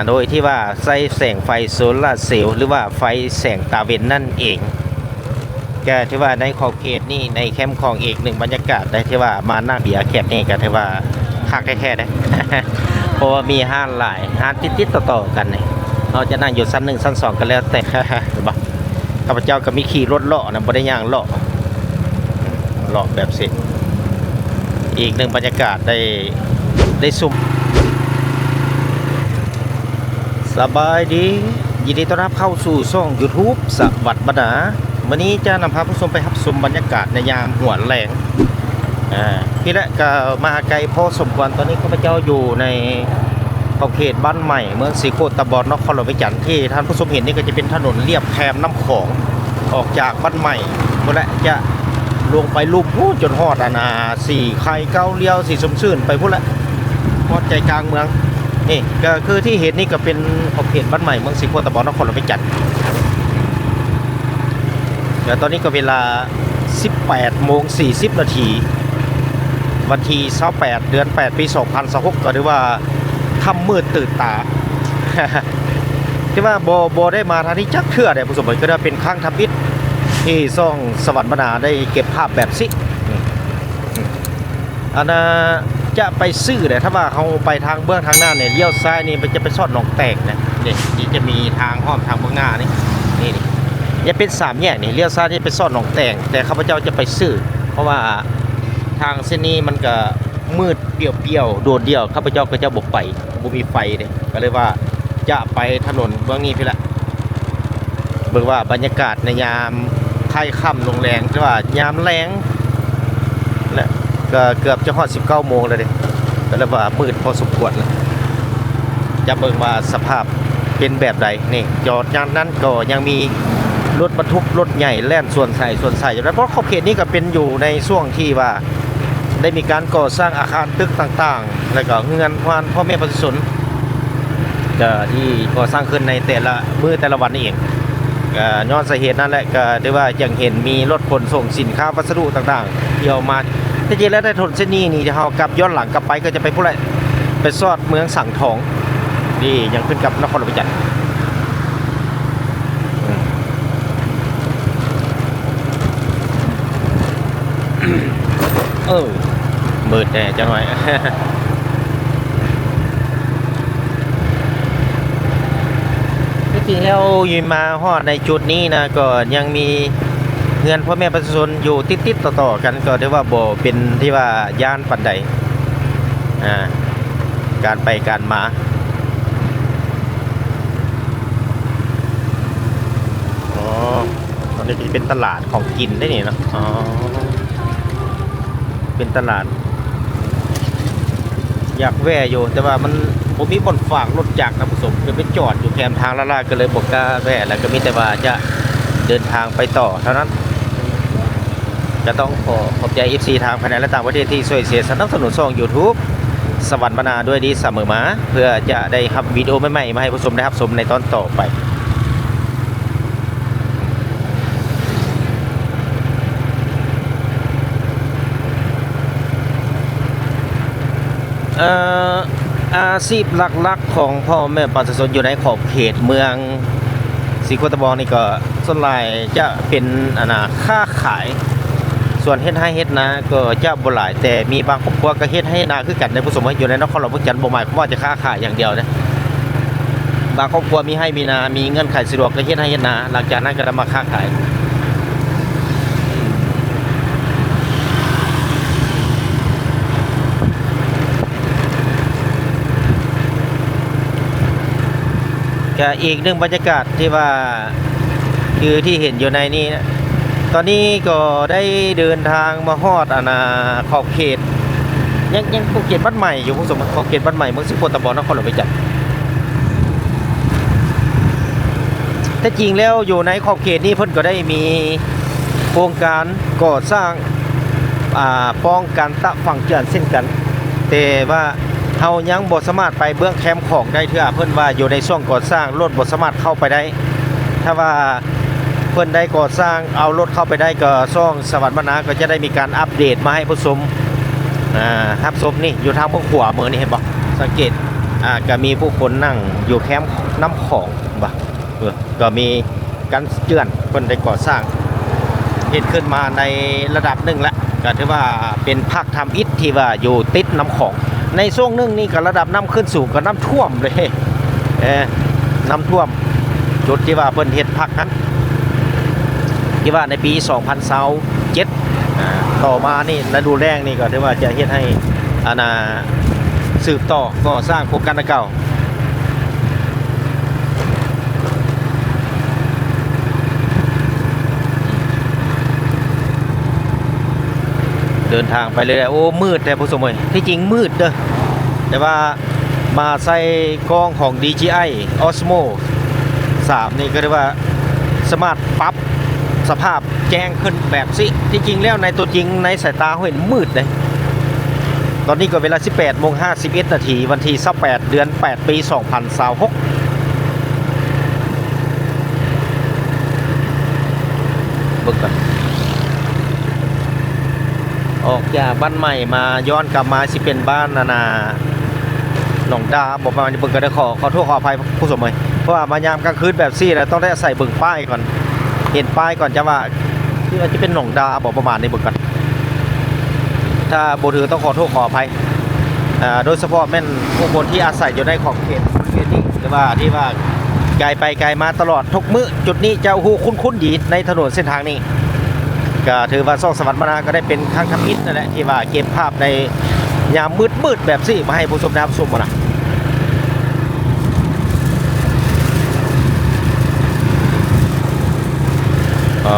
ໂດຍທີ່ວ່າໃຊ້ແສງໄຟໂຊລາເຊວ ຫຼືວ່າໄຟແສງຕາເວັນນັ້ນເອງ. ກະຖືວ່າໃນຂອບເຂດນີ້ ໃນແຄມຂອງ ອີກໜຶ່ງບັນຍາກາດໄດ໋ ທີ່ວ່າມານັ່ງເບຍແຄບນີ້ ກະຖືວ່າຄັກແທ້ໆເດ້ ເພາະວ່າມີຮ້ານຫຼາຍ ຮ້ານຕິດໆຕໍ່ໆກັນນີ້. ເຮົາຈະນັ່ງຢູ່ຊັ້ນໜຶ່ງ ຊັ້ນສອງກໍແລ້ວແຕ່ ເຫັນບໍ່? ຂ້າພະເຈົ້າກໍມີຂີ່ລົດເລາະນະ ບໍ່ໄດ້ຍ່າງເລາະ ເລາະແບບຊີ້ ອີກໜຶ່ງບັນຍາກາດໄດ້ ໄດ້ຊົມ. ສະບາຍດີ ຍິນດີຕ້ອນຮັບເຂົ້າສູ່ຊ່ອງ YouTube ສະຫວັດບັນນາ. ມື້ນີ້ຈະນຳພາຜູ້ຊົມໄປຮັບຊົມບັນຍາກາດໃນຍາມຫົວແລງ. ອ່າ ພີ້ແຫຼະ ກໍມາໄກພໍສົມຄວນ. ຕອນນີ້ຂ້າພະເຈົ້າຢູ່ໃນຂອບເຂດບ້ານໃໝ່ ເມືອງສີໂຄດຕະບອງ ນະຄອນຫຼວງວຽງຈັນ. ທີ່ທ່ານຜູ້ຊົມເຫັນນີ້ກໍຈະເປັນຖະໜົນລຽບແຄມນ້ຳຂອງ ອອກຈາກບ້ານໃໝ່ພຸ້ນແຫຼະ ຈະລົງໄປລຸ່ມພຸ້ນ ຈົນຮອດອັນ ອ່າ ສີໄຄ ເກົ້າລ້ຽວ ສີຊົມຊື່ນ ໄປພຸ້ນແຫຼະ ຮອດໃຈກາງເມືອງ. ນີ້ກໍຄືທີ່ເຫັນນີ້ກໍເປັນຂອບເຂດບ້ານໃໝ່ ເມືອງສີໂຄດຕະບອງ ນະຄອນຫຼວງວຽງຈັນ. ແລ້ວຕອນນີ້ກໍເວລາສິບແປດໂມງສີ່ສິບນາທີ ວັນທີຊາວແປດ ເດືອນແປດ ປີສອງພັນຊາວຫົກ ກໍຖືວ່າຄ່ຳມືດຕື່ນຕາ ແຕ່ວ່າບໍ່ ບໍ່ໄດ້ມາທາງນີ້ຈັກເທື່ອເດ້ຜູ້ຊົມເອີຍ. ກໍຖືວ່າເປັນຄັ້ງທຳອິດທີ່ຊ່ອງສະຫວັດບັນນາໄດ້ເກັບພາບແບບຊີ້. ອັນນ່າ ຈະໄປຊື່ແຫຼະ ຖ້າວ່າເຮົາໄປທາງເບື້ອງທາງໜ້ານີ້ ລ້ຽວຊ້າຍນີ້ ມັນຈະໄປຊອດໜອງແຕງນະ. ນີ້ ທີ່ຈະມີທາງອ້ອມທາງເບື້ອງໜ້ານີ້ ນີ້ ນີ້ ຈະເປັນສາມແຍກນີ້ ລ້ຽວຊ້າຍນີ້ໄປຊອດໜອງແຕງ. ແຕ່ຂ້າພະເຈົ້າຈະໄປຊື່ ເພາະວ່າທາງເສັ້ນນີ້ມັນກະມືດປ່ຽວໆ ໂດດດ່ຽວ ຂ້າພະເຈົ້າກໍຈະບໍ່ໄປ ບໍ່ມີໄຟເດ້ ກໍເລີຍວ່າຈະໄປຖະໜົນເບື້ອງນີ້ພີ້ແຫຼະ. ເບິ່ງວ່າບັນຍາກາດໃນຍາມຄ້າຍຄ່ຳລົງແລງ ຫຼືວ່າຍາມແລງ ແລະ ກໍເກືອບຈະຮອດສິບເກົ້າໂມງແລ້ວເດ້ ກໍເລີຍວ່າມືດພໍສົມຄວນ. ຈະເບິ່ງວ່າສະພາບເປັນແບບໃດ. ນີ້ ຈອດຍາມນັ້ນກໍຍັງມີລົດບັນທຸກ ລົດໃຫຍ່ແລ່ນສວນສາຍ ສວນສາຍຢູ່ນັ້ນ ເພາະຂອບເຂດນີ້ກໍເປັນຢູ່ໃນຊ່ວງທີ່ວ່າ ໄດ້ມີການກໍ່ສ້າງອາຄານຕຶກຕ່າງໆ ແລ້ວກໍເຮືອນຮານພໍ່ແມ່ປະຊາຊົນ ກໍທີ່ກໍ່ສ້າງຂຶ້ນໃນແຕ່ລະມື້ແຕ່ລະວັນນີ້ເອງ. ກໍຍ້ອນສາເຫດນັ້ນແຫຼະ ກໍຖືວ່າຈັ່ງເຫັນມີລົດຂົນສົ່ງສິນຄ້າວັດສະດຸຕ່າງໆທີ່ອອກມາ. ແທ້ຈິງແລ້ວຖະໜົນເສັ້ນນີ້ນີ້ ເຮົາກັບຍ້ອນຫຼັງກັບໄປ ກໍຈະໄປພຸ້ນແຫຼະ ໄປຊອດເມືອງສັງທອງ ທີ່ຍັງຂຶ້ນກັບນະຄອນຫຼວງວຽງຈັນ. ເອີ ມືດແດ່ຈັກໜ້ອຍ. ທີ່ຈິງແລ້ວຢູ່ມາຮອດໃນຈຸດນີ້ນະ ກໍຍັງມີເຮືອນພໍ່ແມ່ປະຊາຊົນຢູ່ຕິດໆຕໍ່ໆກັນ ກໍຖືວ່າບໍ່ເປັນທີ່ວ່າຢ້ານປານໃດ ອ່າ ການໄປການມາ. ອໍ ອັນນີ້ກໍຈະເປັນຕະຫຼາດຂອງກິນໄດ໋ນີ້ເນາະ. ອໍ ເປັນຕະຫຼາດ ຢາກແວ່ຢູ່ ແຕ່ວ່າມັນບໍ່ມີບ່ອນຝາກລົດຈັກນະຜູ້ຊົມ ກໍໄປຈອດຢູ່ແຄມທາງລ້າໆ ກໍເລີຍບໍ່ກ້າແວ່ ແລ້ວກໍມີແຕ່ວ່າຈະເດີນທາງໄປຕໍ່ເທົ່ານັ້ນ. ກໍຕ້ອງຂໍຂອບໃຈເອັຟຊີທາງພາຍໃນ ແລະ ຕ່າງປະເທດທີ່ຊ່ວຍເຊຍສະໜັບສະໜູນຊ່ອງ YouTube ສະຫວັດບັນນາດ້ວຍດີສະເໝີມາ ເພື່ອຈະໄດ້ຮັບວິດີໂອໃໝ່ໆ ມາໃຫ້ຜູ້ຊົມໄດ້ຮັບຊົມໃນຕອນຕໍ່ໄປ. ເອີ ອາຊີບຫຼັກໆຂອງພໍ່ແມ່ປະຊາຊົນຢູ່ໃນຂອບເຂດເມືອງສີໂຄດຕະບອງນີ້ກໍສ່ວນຫຼາຍຈະເປັນ ອັນນ່າ ຄ້າຂາຍ ສ່ວນເຮັດໄຮ່ເຮັດນາກໍຈະບໍ່ຫຼາຍ ແຕ່ມີບາງຄອບຄົວກໍເຮັດໄຮ່ເຮັດນາຄືກັນເດ້ຜູ້ຊົມເອີຍ. ຢູ່ໃນນະຄອນຫຼວງວຽງຈັນບໍ່ໝາຍຄວາມວ່າຈະຄ້າຂາຍຢ່າງດຽວເດ້ ບາງຄອບຄົວມີໄຮ່ມີນາ ມີເງື່ອນໄຂສະດວກກໍເຮັດໄຮ່ເຮັດນາ ຫຼັງຈາກນັ້ນກໍນຳມາຄ້າຂາຍ. ກະອີກໜຶ່ງບັນຍາກາດທີ່ວ່າ ຄືທີ່ເຫັນຢູ່ໃນນີ້ນະ ຕອນນີ້ກໍໄດ້ເດີນທາງມາຮອດ ອັນນ່າ ຂອບເຂດ ຍັງ ຍັງຂອບເຂດບ້ານໃໝ່ຢູ່ ຜູ້ຊົມ ຂອບເຂດບ້ານໃໝ່ ເມືອງສີໂຄດຕະບອງ ນະຄອນຫຼວງວຽງຈັນ. ແທ້ຈິງແລ້ວຢູ່ໃນຂອບເຂດນີ້ເພິ່ນກໍໄດ້ມີໂຄງການກໍ່ສ້າງ ອ່າ ປ້ອງກັນຕະຝັງເຈື່ອນເຊັ່ນກັນ ແຕ່ວ່າເຮົາຍັງບໍ່ສາມາດໄປເບື້ອງແຄມຂອງໄດ້ເທື່ອ ເພິ່ນວ່າຢູ່ໃນຊ່ວງກໍ່ສ້າງ ລົດບໍ່ສາມາດເຂົ້າໄປໄດ້. ຖ້າວ່າເພິ່ນໄດ້ກໍ່ສ້າງ ເອົາລົດເຂົ້າໄປໄດ້ ກໍຊ່ອງສະຫວັດບັນນາກໍຈະໄດ້ມີການອັບເດດມາໃຫ້ຜູ້ຊົມ ອ່າ ຮັບຊົມ. ນີ້ຢູ່ທາງເບື້ອງຂວາມືນີ້ ເຫັນບໍ່? ສັງເກດ ອ່າ ກໍມີຜູ້ຄົນນັ່ງຢູ່ແຄມນ້ຳຂອງ ບໍ່ ເອີ ກໍມີກັນເຈື່ອນ ເພິ່ນໄດ້ກໍ່ສ້າງ ເຮັດຂຶ້ນມາໃນລະດັບໜຶ່ງແລ້ວ ກໍຖືວ່າເປັນພາກທຳອິດທີ່ວ່າຢູ່ຕິດນ້ຳຂອງ. ໃນຊ່ວງໜຶ່ງນີ້ກໍລະດັບນ້ຳຂຶ້ນສູງ ກໍນ້ຳຖ້ວມເລີຍ ເອີ ນ້ຳຖ້ວມ ຈຸດທີ່ວ່າເພິ່ນເຮັດພັກຫັ້ນ ທີ່ວ່າໃນປີສອງພັນຊາວເຈັດ ອ່າ ຕໍ່ມານີ້ລະດູແລ້ງນີ້ກໍຖືວ່າຈະເຮັດໃຫ້ ອັນນ່າ ສືບຕໍ່ກໍ່ສ້າງໂຄງການດັ່ງກ່າວ. ເດີນທາງໄປເລື້ອຍໆ ໂອ້ ມືດແທ້ຜູ້ຊົມເອີຍ ທີ່ຈິງມືດເດີ ແຕ່ວ່າມາໃສ່ກ້ອງຂອງ ດີຈີໄອ Osmo ສາມ ນີ້ກໍຖືວ່າສາມາດປັບ ສະພາບແຈ້ງຂຶ້ນແບບຊີ້ ທີ່ຈິງແລ້ວໃນຕົວຈິງໃນສາຍຕາເຮົາເຫັນມືດເດ້. ຕອນນີ້ກໍເວລາສິບແປດໂມງຫ້າສິບເອັດນາທີ ວັນທີຊາວແປດ ເດືອນແປດ ປີສອງພັນຊາວຫົກ ເບິ່ງກ່ອນ ອອກຈາກບ້ານໃໝ່ມາ ຍ້ອນກັບມາຊິເປັນບ້ານ ອັນນ່າ ໜອງດາ ບໍ່ປະມານນີ້ ເບິ່ງກໍໄດ້ ຂໍ ຂໍໂທດຂໍອະໄພຜູ້ຊົມເອີຍ ເພາະວ່າມາຍາມກາງຄືນແບບຊີ້ແລ້ວ ຕ້ອງໄດ້ອາໄສເບິ່ງປ້າຍກ່ອນ ເຫັນປ້າຍກ່ອນ ຈະວ່າ ຄືວ່າຈະເປັນໜອງດາບໍ່ ປະມານນີ້ ເບິ່ງກ່ອນ ຖ້າບໍ່ຖືກຕ້ອງຂໍໂທດຂໍອະໄພ ເອີ ໂດຍສະເພາະແມ່ນຜູ້ຄົນທີ່ອາໄສຢູ່ໃນຂອບເຂດ ເຂດນີ້ ຫຼືວ່າທີ່ວ່າໄກໄປໄກມາຕະຫຼອດທຸກມື້ ຈຸດນີ້ຈະຮູ້ຄຸ້ນໆດີໃນຖະໜົນເສັ້ນທາງນີ້. ກໍຖືວ່າຊ່ອງສະຫວັນມານາກໍໄດ້ເປັນຄັ້ງທຳອິດນັ້ນແຫຼະ ທີ່ວ່າເກັບພາບໃນຍາມມືດໆແບບຊີ້ມາໃຫ້ຜູ້ຊົມໄດ້ຮັບຊົມຫັ້ນນະ. ອື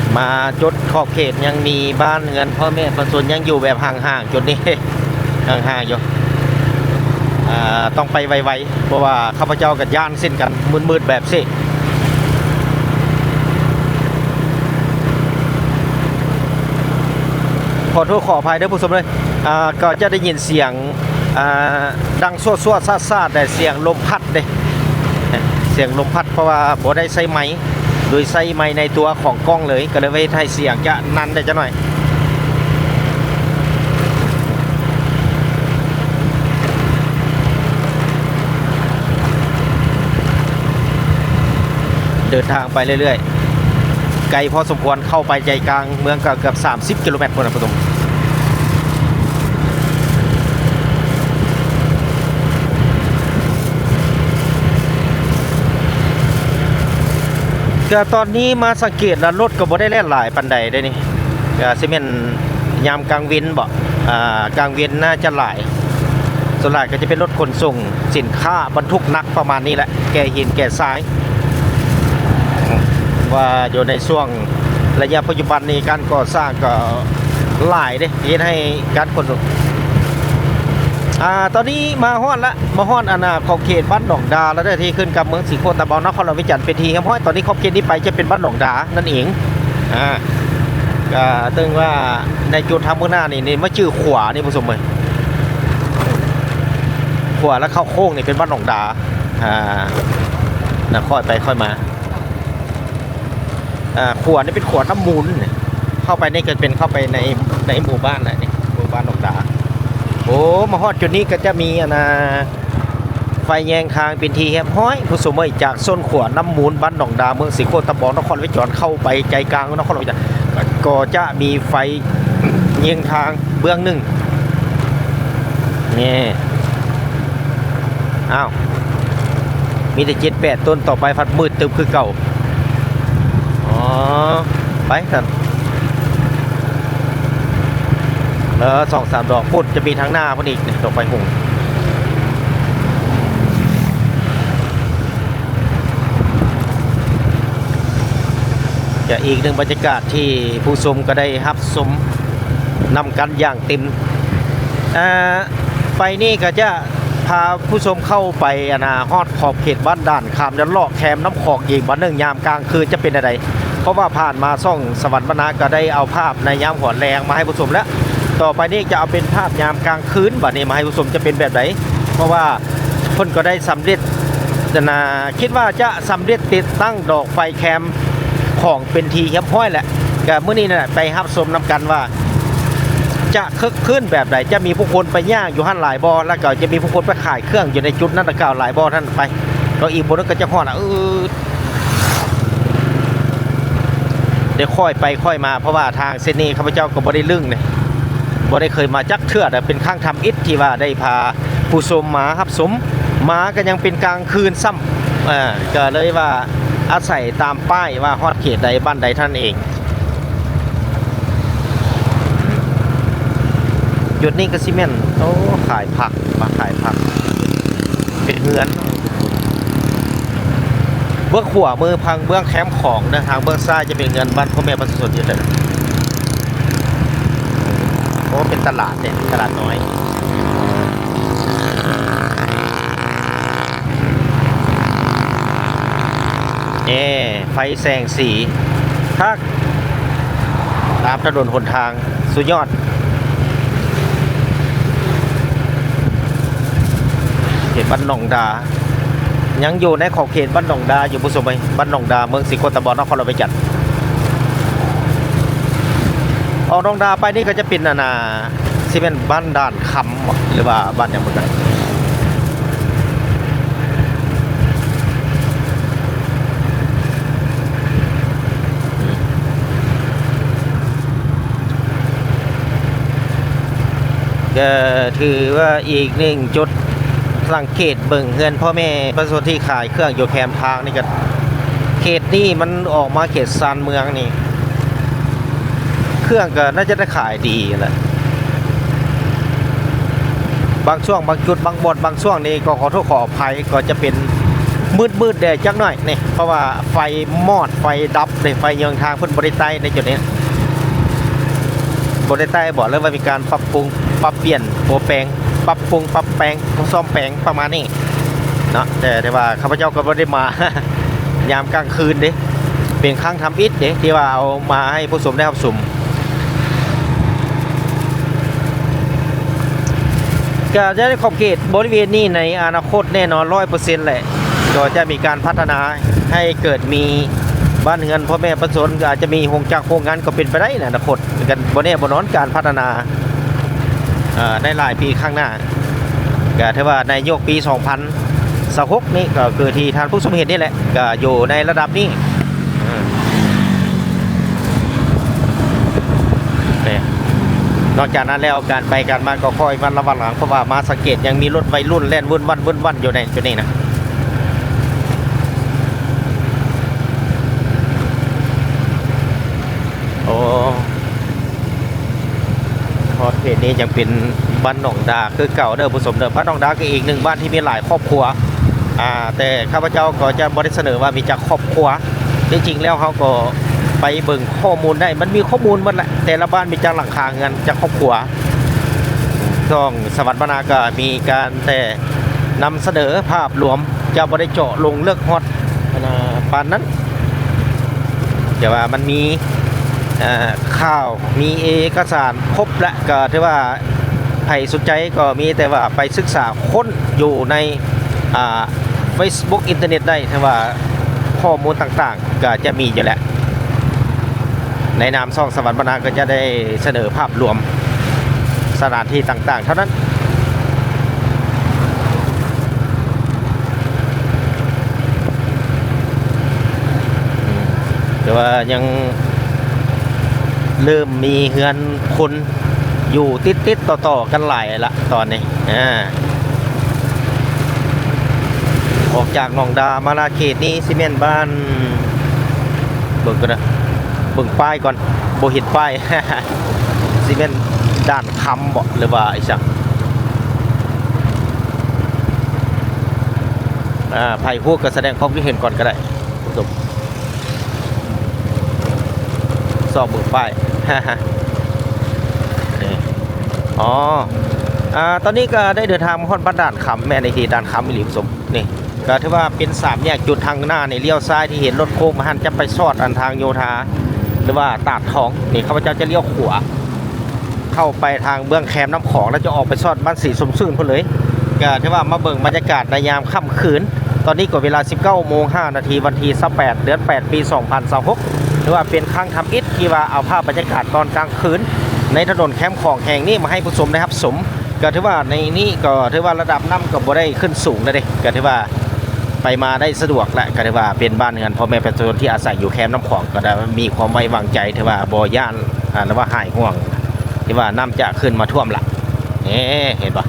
ມ ມາຈົດຂອບເຂດ ຍັງມີບ້ານເຮືອນພໍ່ແມ່ປະຊາຊົນຍັງຢູ່ແບບຫ່າງໆ ຈຸດນີ້ ຫ່າງໆຢູ່ ອ່າ ຕ້ອງໄປໄວໆ ເພາະວ່າຂ້າພະເຈົ້າກໍຢ້ານເຊັ່ນກັນ ມືດໆແບບຊີ້ ຂໍໂທດຂໍອະໄພເດີຜູ້ຊົມເດີ ອ່າ ກໍຈະໄດ້ຍິນສຽງ ອ່າ ດັງຊວດໆຊາດໆ ແຕ່ສຽງລົມພັດເດ້ ສຽງລົມພັດ ເພາະວ່າບໍ່ໄດ້ໃຊ້ໄມ ໂດຍໃຊ້ໄມໃນຕົວຂອງກ້ອງເລີຍ ກໍເລີຍເຮັດໃຫ້ສຽງຈະນັ້ນໄດ້ຈັກໜ້ອຍ. ເດີນທາງໄປເລື້ອຍໆ ໄກພໍສົມຄວນ ເຂົ້າໄປໃຈກາງເມືອງກໍເກືອບສາມສິບກິໂລແມັດພຸ້ນນະ ຜູ້ຊົມ. ກໍຕອນນີ້ມາສັງເກດລະ ລົດກໍບໍ່ໄດ້ແລ່ນຫຼາຍປານໃດເດ້ນີ້ ກໍຊິແມ່ນຍາມກາງເວັນບໍ ອ່າ ກາງເວັນໜ້າຈະຫຼາຍ ສ່ວນຫຼາຍກໍຈະເປັນລົດຂົນສົ່ງສິນຄ້າບັນທຸກໜັກປະມານນີ້ແຫຼະ ແກ່ຫີນແກ່ຊາຍ ວ່າຢູ່ໃນຊ່ວງໄລຍະປັດຈຸບັນນີ້ ການກໍ່ສ້າງກໍຫຼາຍເດ້ ເຮັດໃຫ້ການຂົນສົ່ງ ອ່າ ຕອນນີ້ມາຮອດລະ ມາຮອດ ອັນນ່າ ຂອບເຂດບ້ານໜອງດາແລ້ວເດີ ທີ່ຂຶ້ນກັບເມືອງສີໂຄດຕະບອງ ນະຄອນຫຼວງວຽງຈັນເປັນທີ່ຮຽບຮ້ອຍ. ຕອນນີ້ຂອບເຂດນີ້ໄປຈະເປັນບ້ານໜອງດານັ້ນເອງ ອ່າ ກໍເຖິງວ່າໃນຈຸດທາງເບື້ອງໜ້ານີ້ ນີ້ມາຈື່ຂວານີ້ ຜູ້ຊົມເອີຍ ຂວາແລ້ວເຂົ້າໂຄ້ງນີ້ເປັນບ້ານໜອງດາ ອ່າ ນະ ຄ່ອຍໄປຄ່ອຍມາ ອ່າ ຂວານີ້ເປັນຂວານ້ຳມູນ ເຂົ້າໄປນີ້ກໍເປັນເຂົ້າໄປໃນ ໃນໝູ່ບ້ານແຫຼະນີ້ ໝູ່ບ້ານໜອງດາ. ໂອ້ ມາຮອດຈຸດນີ້ກໍຈະມີ ອັນນ່າ ໄຟແຍງທາງເປັນທີ່ຮຽບຮ້ອຍ ຜູ້ຊົມເອີຍ ຈາກໂຊນຂວານ້ຳມູນ ບ້ານໜອງດາ ເມືອງສີໂຄດຕະບອງ ນະຄອນຫຼວງວຽງຈັນ ເຂົ້າໄປໃຈກາງນະຄອນຫຼວງວຽງຈັນ ກໍຈະມີໄຟແຍງທາງເບື້ອງໜຶ່ງ ນີ້ ອ້າວ ມີແຕ່ເຈັດແປດຕົ້ນ ຕໍ່ໄປພັດມືດຕຶບຄືເກົ່າ. ອໍ ໄປຊັ້ນ ເອີ ສອງສາມດອກພຸ້ນ ຈະມີທາງໜ້າພຸ້ນອີກ ດອກໄຟຫຸງ. ຈະອີກໜຶ່ງບັນຍາກາດທີ່ຜູ້ຊົມກໍໄດ້ຮັບຊົມນຳກັນຢ່າງເຕັມ ອ່າ ໄປນີ້ກໍຈະພາຜູ້ຊົມເຂົ້າໄປ ອັນນ່າ ຮອດຂອບເຂດບ້ານດ່ານ ຂ້າມເດີນເລາະແຄມນ້ຳຂອງອີກບາດໜຶ່ງ ຍາມກາງຄືນຈະເປັນແນວໃດ ເພາະວ່າຜ່ານມາຊ່ອງສະຫວັນມານາກໍໄດ້ເອົາພາບໃນຍາມຫົວແລງມາໃຫ້ຜູ້ຊົມແລ້ວ ຕໍ່ໄປນີ້ຈະເອົາເປັນພາບຍາມກາງຄືນ ບາດນີ້ມາໃຫ້ຜູ້ຊົມຈະເປັນແບບໃດ ເພາະວ່າເພິ່ນກໍໄດ້ສຳເລັດ ອັນນ່າ ຄິດວ່າຈະສຳເລັດຕິດຕັ້ງດອກໄຟແຄມຂອງເປັນທີ່ຮຽບຮ້ອຍແລ້ວ ກະມື້ນີ້ນະ ໄປຮັບຊົມນຳກັນວ່າ ຈະຄຶກຄື້ນແບບໃດ, ຈະມີຜູ້ຄົນໄປຍ່າງຢູ່ຫັ້ນຫຼາຍບໍ່ ແລ້ວກໍຈະມີຜູ້ຄົນໄປຂາຍເຄື່ອງຢູ່ໃນຈຸດນັ້ນດັ່ງກ່າວຫຼາຍບໍ່ນັ້ນ. ໄປ ກໍອີກບໍ່ດົນກໍຈະຮອດລະ. ເອີ ໄດ້ຄ່ອຍໄປຄ່ອຍມາ ເພາະວ່າທາງເສັ້ນນີ້ຂ້າພະເຈົ້າກໍບໍ່ໄດ້ລຶ້ງເດ້ ບໍ່ໄດ້ເຄີຍມາຈັກເທື່ອເດ້ ເປັນຄັ້ງທຳອິດທີ່ວ່າໄດ້ພາຜູ້ຊົມມາຮັບຊົມ. ມາກໍຍັງເປັນກາງຄືນຊ້ຳ ເອີ ກໍເລີຍວ່າອາໄສຕາມປ້າຍວ່າຮອດເຂດໃດບ້ານໃດເທົ່ານັ້ນເອງ. ຈຸດນີ້ກໍຊິແມ່ນ ໂອ້ ຂາຍຜັກ ມາຂາຍຜັກ ເປັນເຮືອນ. ເບື້ອງຂວາມືທາງເບື້ອງແຄມຂອງເດີ ທາງເບື້ອງຊ້າຍຈະເປັນເຮືອນບ້ານພໍ່ແມ່ປະຊາຊົນຢູ່ເດີ. ໂອ້ ເປັນຕະຫຼາດເດ້ ຕະຫຼາດນ້ອຍ. ເອີ ໄຟແສງສີຄັກ ຕາມຖະໜົນຫົນທາງ ສຸດຍອດ. ເຂດບ້ານໜອງດາ ຍັງຢູ່ໃນຂອບເຂດບ້ານໜອງດາຢູ່ ຜູ້ຊົມເອີຍ. ບ້ານໜອງດາ ເມືອງສີໂຄດຕະບອງ ນະຄອນຫຼວງວຽງຈັນ. ອອກໜອງດາໄປນີ້ກໍຈະເປັນ ອັນນ່າ ຊິແມ່ນບ້ານດ່ານຄຳບໍ ຫຼືວ່າບ້ານຫຍັງບໍ່ຈັກ. ກໍຖືວ່າອີກໜຶ່ງຈຸດ ສັງເກດເບິ່ງເຮືອນພໍ່ແມ່ປະຊາຊົນທີ່ຂາຍເຄື່ອງຢູ່ແຄມທາງນີ້ ກໍເຂດນີ້ມັນອອກມາເຂດຊານເມືອງນີ້ ເຄື່ອງກໍໜ້າຈະໄດ້ຂາຍດີແຫຼະ. ບາງຊ່ວງບາງຈຸດ ບາງບ່ອນບາງຊ່ວງນີ້ກໍຂໍໂທດຂໍອະໄພ ກໍຈະເປັນມືດໆແດ່ຈັກໜ້ອຍນີ້ ເພາະວ່າໄຟມອດ ໄຟດັບເດ້ ໄຟເຍືອງທາງເພິ່ນບໍ່ໄດ້ໄຕ້ໃນຈຸດນີ້ ບໍ່ໄດ້ໄຕ້ບໍ ຫຼືວ່າມີການປັບປຸງປັບປ່ຽນ ໂອ ແປງ ປັບປຸງປັບແປງ ສ້ອມແປງປະມານນີ້ເນາະ. ແຕ່ ແຕ່ວ່າຂ້າພະເຈົ້າກໍບໍ່ໄດ້ມາຍາມກາງຄືນເດ້ ເປັນຄັ້ງທຳອິດເດ້ ທີ່ວ່າເອົາມາໃຫ້ຜູ້ຊົມໄດ້ຮັບຊົມ. ກະຈະໄດ້ຂອບເຂດບໍລິເວນນີ້ໃນອະນາຄົດແນ່ນອນຮ້ອຍເປີເຊັນແຫຼະ ກໍຈະມີການພັດທະນາໃຫ້ເກີດມີບ້ານເຮືອນພໍ່ແມ່ປະຊາຊົນ ກໍອາດຈະມີໂຮງຈັກໂຮງງານກໍເປັນໄປໄດ້ໃນອະນາຄົດ ກໍບໍ່ແນ່ບໍ່ນອນການພັດທະນາ ເອີ ໃນຫຼາຍປີຂ້າງໜ້າ. ກໍຖືວ່າໃນຍຸກປີສອງພັນຊາວຫົກນີ້ ກໍຄືທີ່ທ່ານຜູ້ຊົມເຫັນນີ້ແຫຼະ ກໍຢູ່ໃນລະດັບນີ້. ເອີ ນີ້ ນອກຈາກນັ້ນແລ້ວ ການໄປການມາກໍຄອຍມັດລະວັງຫຼັງ ເພາະວ່າມາສັງເກດຍັງມີລົດໄວລຸ້ນແລ່ນວຶ້ນວັ້ນວຶ້ນວັ້ນຢູ່ໃນຈຸດນີ້ນະ. ໂອ້ ຮອດເຂດນີ້ຍັງເປັນບ້ານໜອງດາຄືເກົ່າເດີຜູ້ຊົມເດີ. ບ້ານໜອງດາກໍອີກໜຶ່ງບ້ານທີ່ມີຫຼາຍຄອບຄົວ ອ່າ ແຕ່ຂ້າພະເຈົ້າກໍຈະບໍ່ໄດ້ສະເໜີວ່າມີຈັກຄອບຄົວ. ທີ່ຈິງແລ້ວເຮົາກໍໄປເບິ່ງຂໍ້ມູນໄດ້ ມັນມີຂໍ້ມູນໝົດແຫຼະ ແຕ່ລະບ້ານມີຈັກຫຼັງຄາເຮືອນ ຈັກຄອບຄົວ. ຊ່ອງສະຫວັນບັນນາກໍມີການແຕ່ນຳສະເໜີພາບລວມ ຈະບໍ່ໄດ້ເຈາະລົງເລິກຮອດ ອັນນ່າ ປານນັ້ນ ແຕ່ວ່າມັນມີ ເອີ ຂ່າວ ມີເອກະສານຄົບແລະ ກໍຖືວ່າໃຜສົນໃຈກໍມີແຕ່ວ່າໄປສຶກສາຄົ້ນຢູ່ໃນ ອ່າ ເຟສບຸກ ອິນເຕີເນັດໄດ້ ຖືວ່າຂໍ້ມູນຕ່າງໆກໍຈະມີຢູ່ແຫຼະ. ໃນນາມຊ່ອງສະຫວັນບັນນາກໍຈະໄດ້ສະເໜີພາບລວມສະຖານທີ່ຕ່າງໆເທົ່ານັ້ນ. ແຕ່ວ່າຍັງເລີ່ມມີເຮືອນຄົນຢູ່ຕິດໆຕໍ່ໆກັນຫຼາຍລະຕອນນີ້. ອາ ອອກຈາກໜອງດາມາລະເຂດນີ້ຊິແມ່ນບ້ານ ເບິ່ງກ່ອນເດີ ເບິ່ງປ້າຍກ່ອນ ບໍ່ເຫັນປ້າຍ ຊິແມ່ນດ່ານຄຳບໍ ຫຼືວ່າອີ່ຫຍັງ? ອ່າ ໃຜຮູ້ກໍສະແດງຄວາມຄິດເຫັນກ່ອນກໍໄດ້ ຜູ້ຊົມ. ຊອກເບິ່ງປ້າຍ ນີ້ ອໍ ອ່າ ຕອນນີ້ກໍໄດ້ເດີນທາງມາຮອດບ້ານດ່ານຄຳ ແມ່ນອີ່ຫຼີ ດ່ານຄຳອີ່ຫຼີ ຜູ້ຊົມ. ນີ້ກໍຖືວ່າເປັນສາມແຍກຈຸດທາງໜ້ານີ້ ລ້ຽວຊ້າຍທີ່ເຫັນລົດໂຄ້ງມາຫັ້ນ ຈະໄປຊອດອັນທາງໂຍທາ ຫຼືວ່າຕາດທອງ. ນີ້ຂ້າພະເຈົ້າຈະລ້ຽວຂວາ ເຂົ້າໄປທາງເບື້ອງແຄມນ້ຳຂອງ ແລ້ວຈະອອກໄປຊອດບ້ານສີຊົມຊື່ນພຸ້ນເລີຍ. ກໍຖືວ່າມາເບິ່ງບັນຍາກາດໃນຍາມຄ່ຳຄືນ ຕອນນີ້ກໍເວລາສິບເກົ້າໂມງຫ້ານາທີ ວັນທີຊາວແປດ ເດືອນແປດ ປີສອງພັນຊາວຫົກ ແລ ຖືວ່າເປັນຄັ້ງທຳອິດທີ່ວ່າເອົາພາບບັນຍາກາດຕອນກາງຄືນໃນຖະໜົນແຄມຂອງແຫ່ງນີ້ມາໃຫ້ຜູ້ຊົມໄດ້ຮັບຊົມ. ກໍຖືວ່າໃນນີ້ກໍຖືວ່າລະດັບນ້ຳກໍບໍ່ໄດ້ຂຶ້ນສູງແລ້ວເດ້ ກໍຖືວ່າໄປມາໄດ້ສະດວກ ແລະ ກໍຖືວ່າເປັນບ້ານເຮືອນພໍ່ແມ່ປະຊາຊົນທີ່ອາໄສຢູ່ແຄມນ້ຳຂອງ ກໍໄດ້ມີຄວາມໄວ້ວາງໃຈ ຖືວ່າບໍ່ຢ້ານ ອາ ຫຼືວ່າຫາຍຫ່ວງ ທີ່ວ່ານ້ຳຈະຂຶ້ນມາຖ້ວມລະ. ເອີ ເຫັນບໍ່?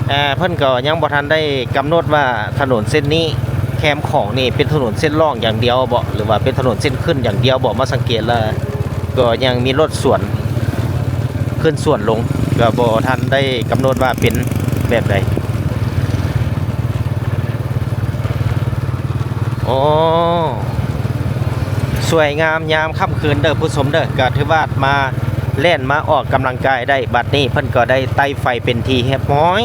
ເອີ ເພິ່ນກໍຍັງບໍ່ທັນໄດ້ກຳນົດວ່າຖະໜົນເສັ້ນນີ້ ແຄມຂອງນີ້ເປັນຖະໜົນເສັ້ນລ່ອງຢ່າງດຽວບໍ ຫຼືວ່າເປັນຖະໜົນເສັ້ນຂຶ້ນຢ່າງດຽວບໍ? ມາສັງເກດແລ້ວກໍຍັງມີລົດສວນ ຂຶ້ນສວນລົງ ກໍບໍ່ທັນໄດ້ກຳນົດວ່າເປັນແບບໃດ. ໂອ້ ສວຍງາມຍາມຄ່ຳຄືນເດີຜູ້ຊົມເດີ ກໍຖືວ່າມາແລ່ນມາອອກກຳລັງກາຍໄດ້. ບັດນີ້ເພິ່ນກໍໄດ້ໄຕ້ໄຟເປັນທີ່ຮຽບຮ້ອຍ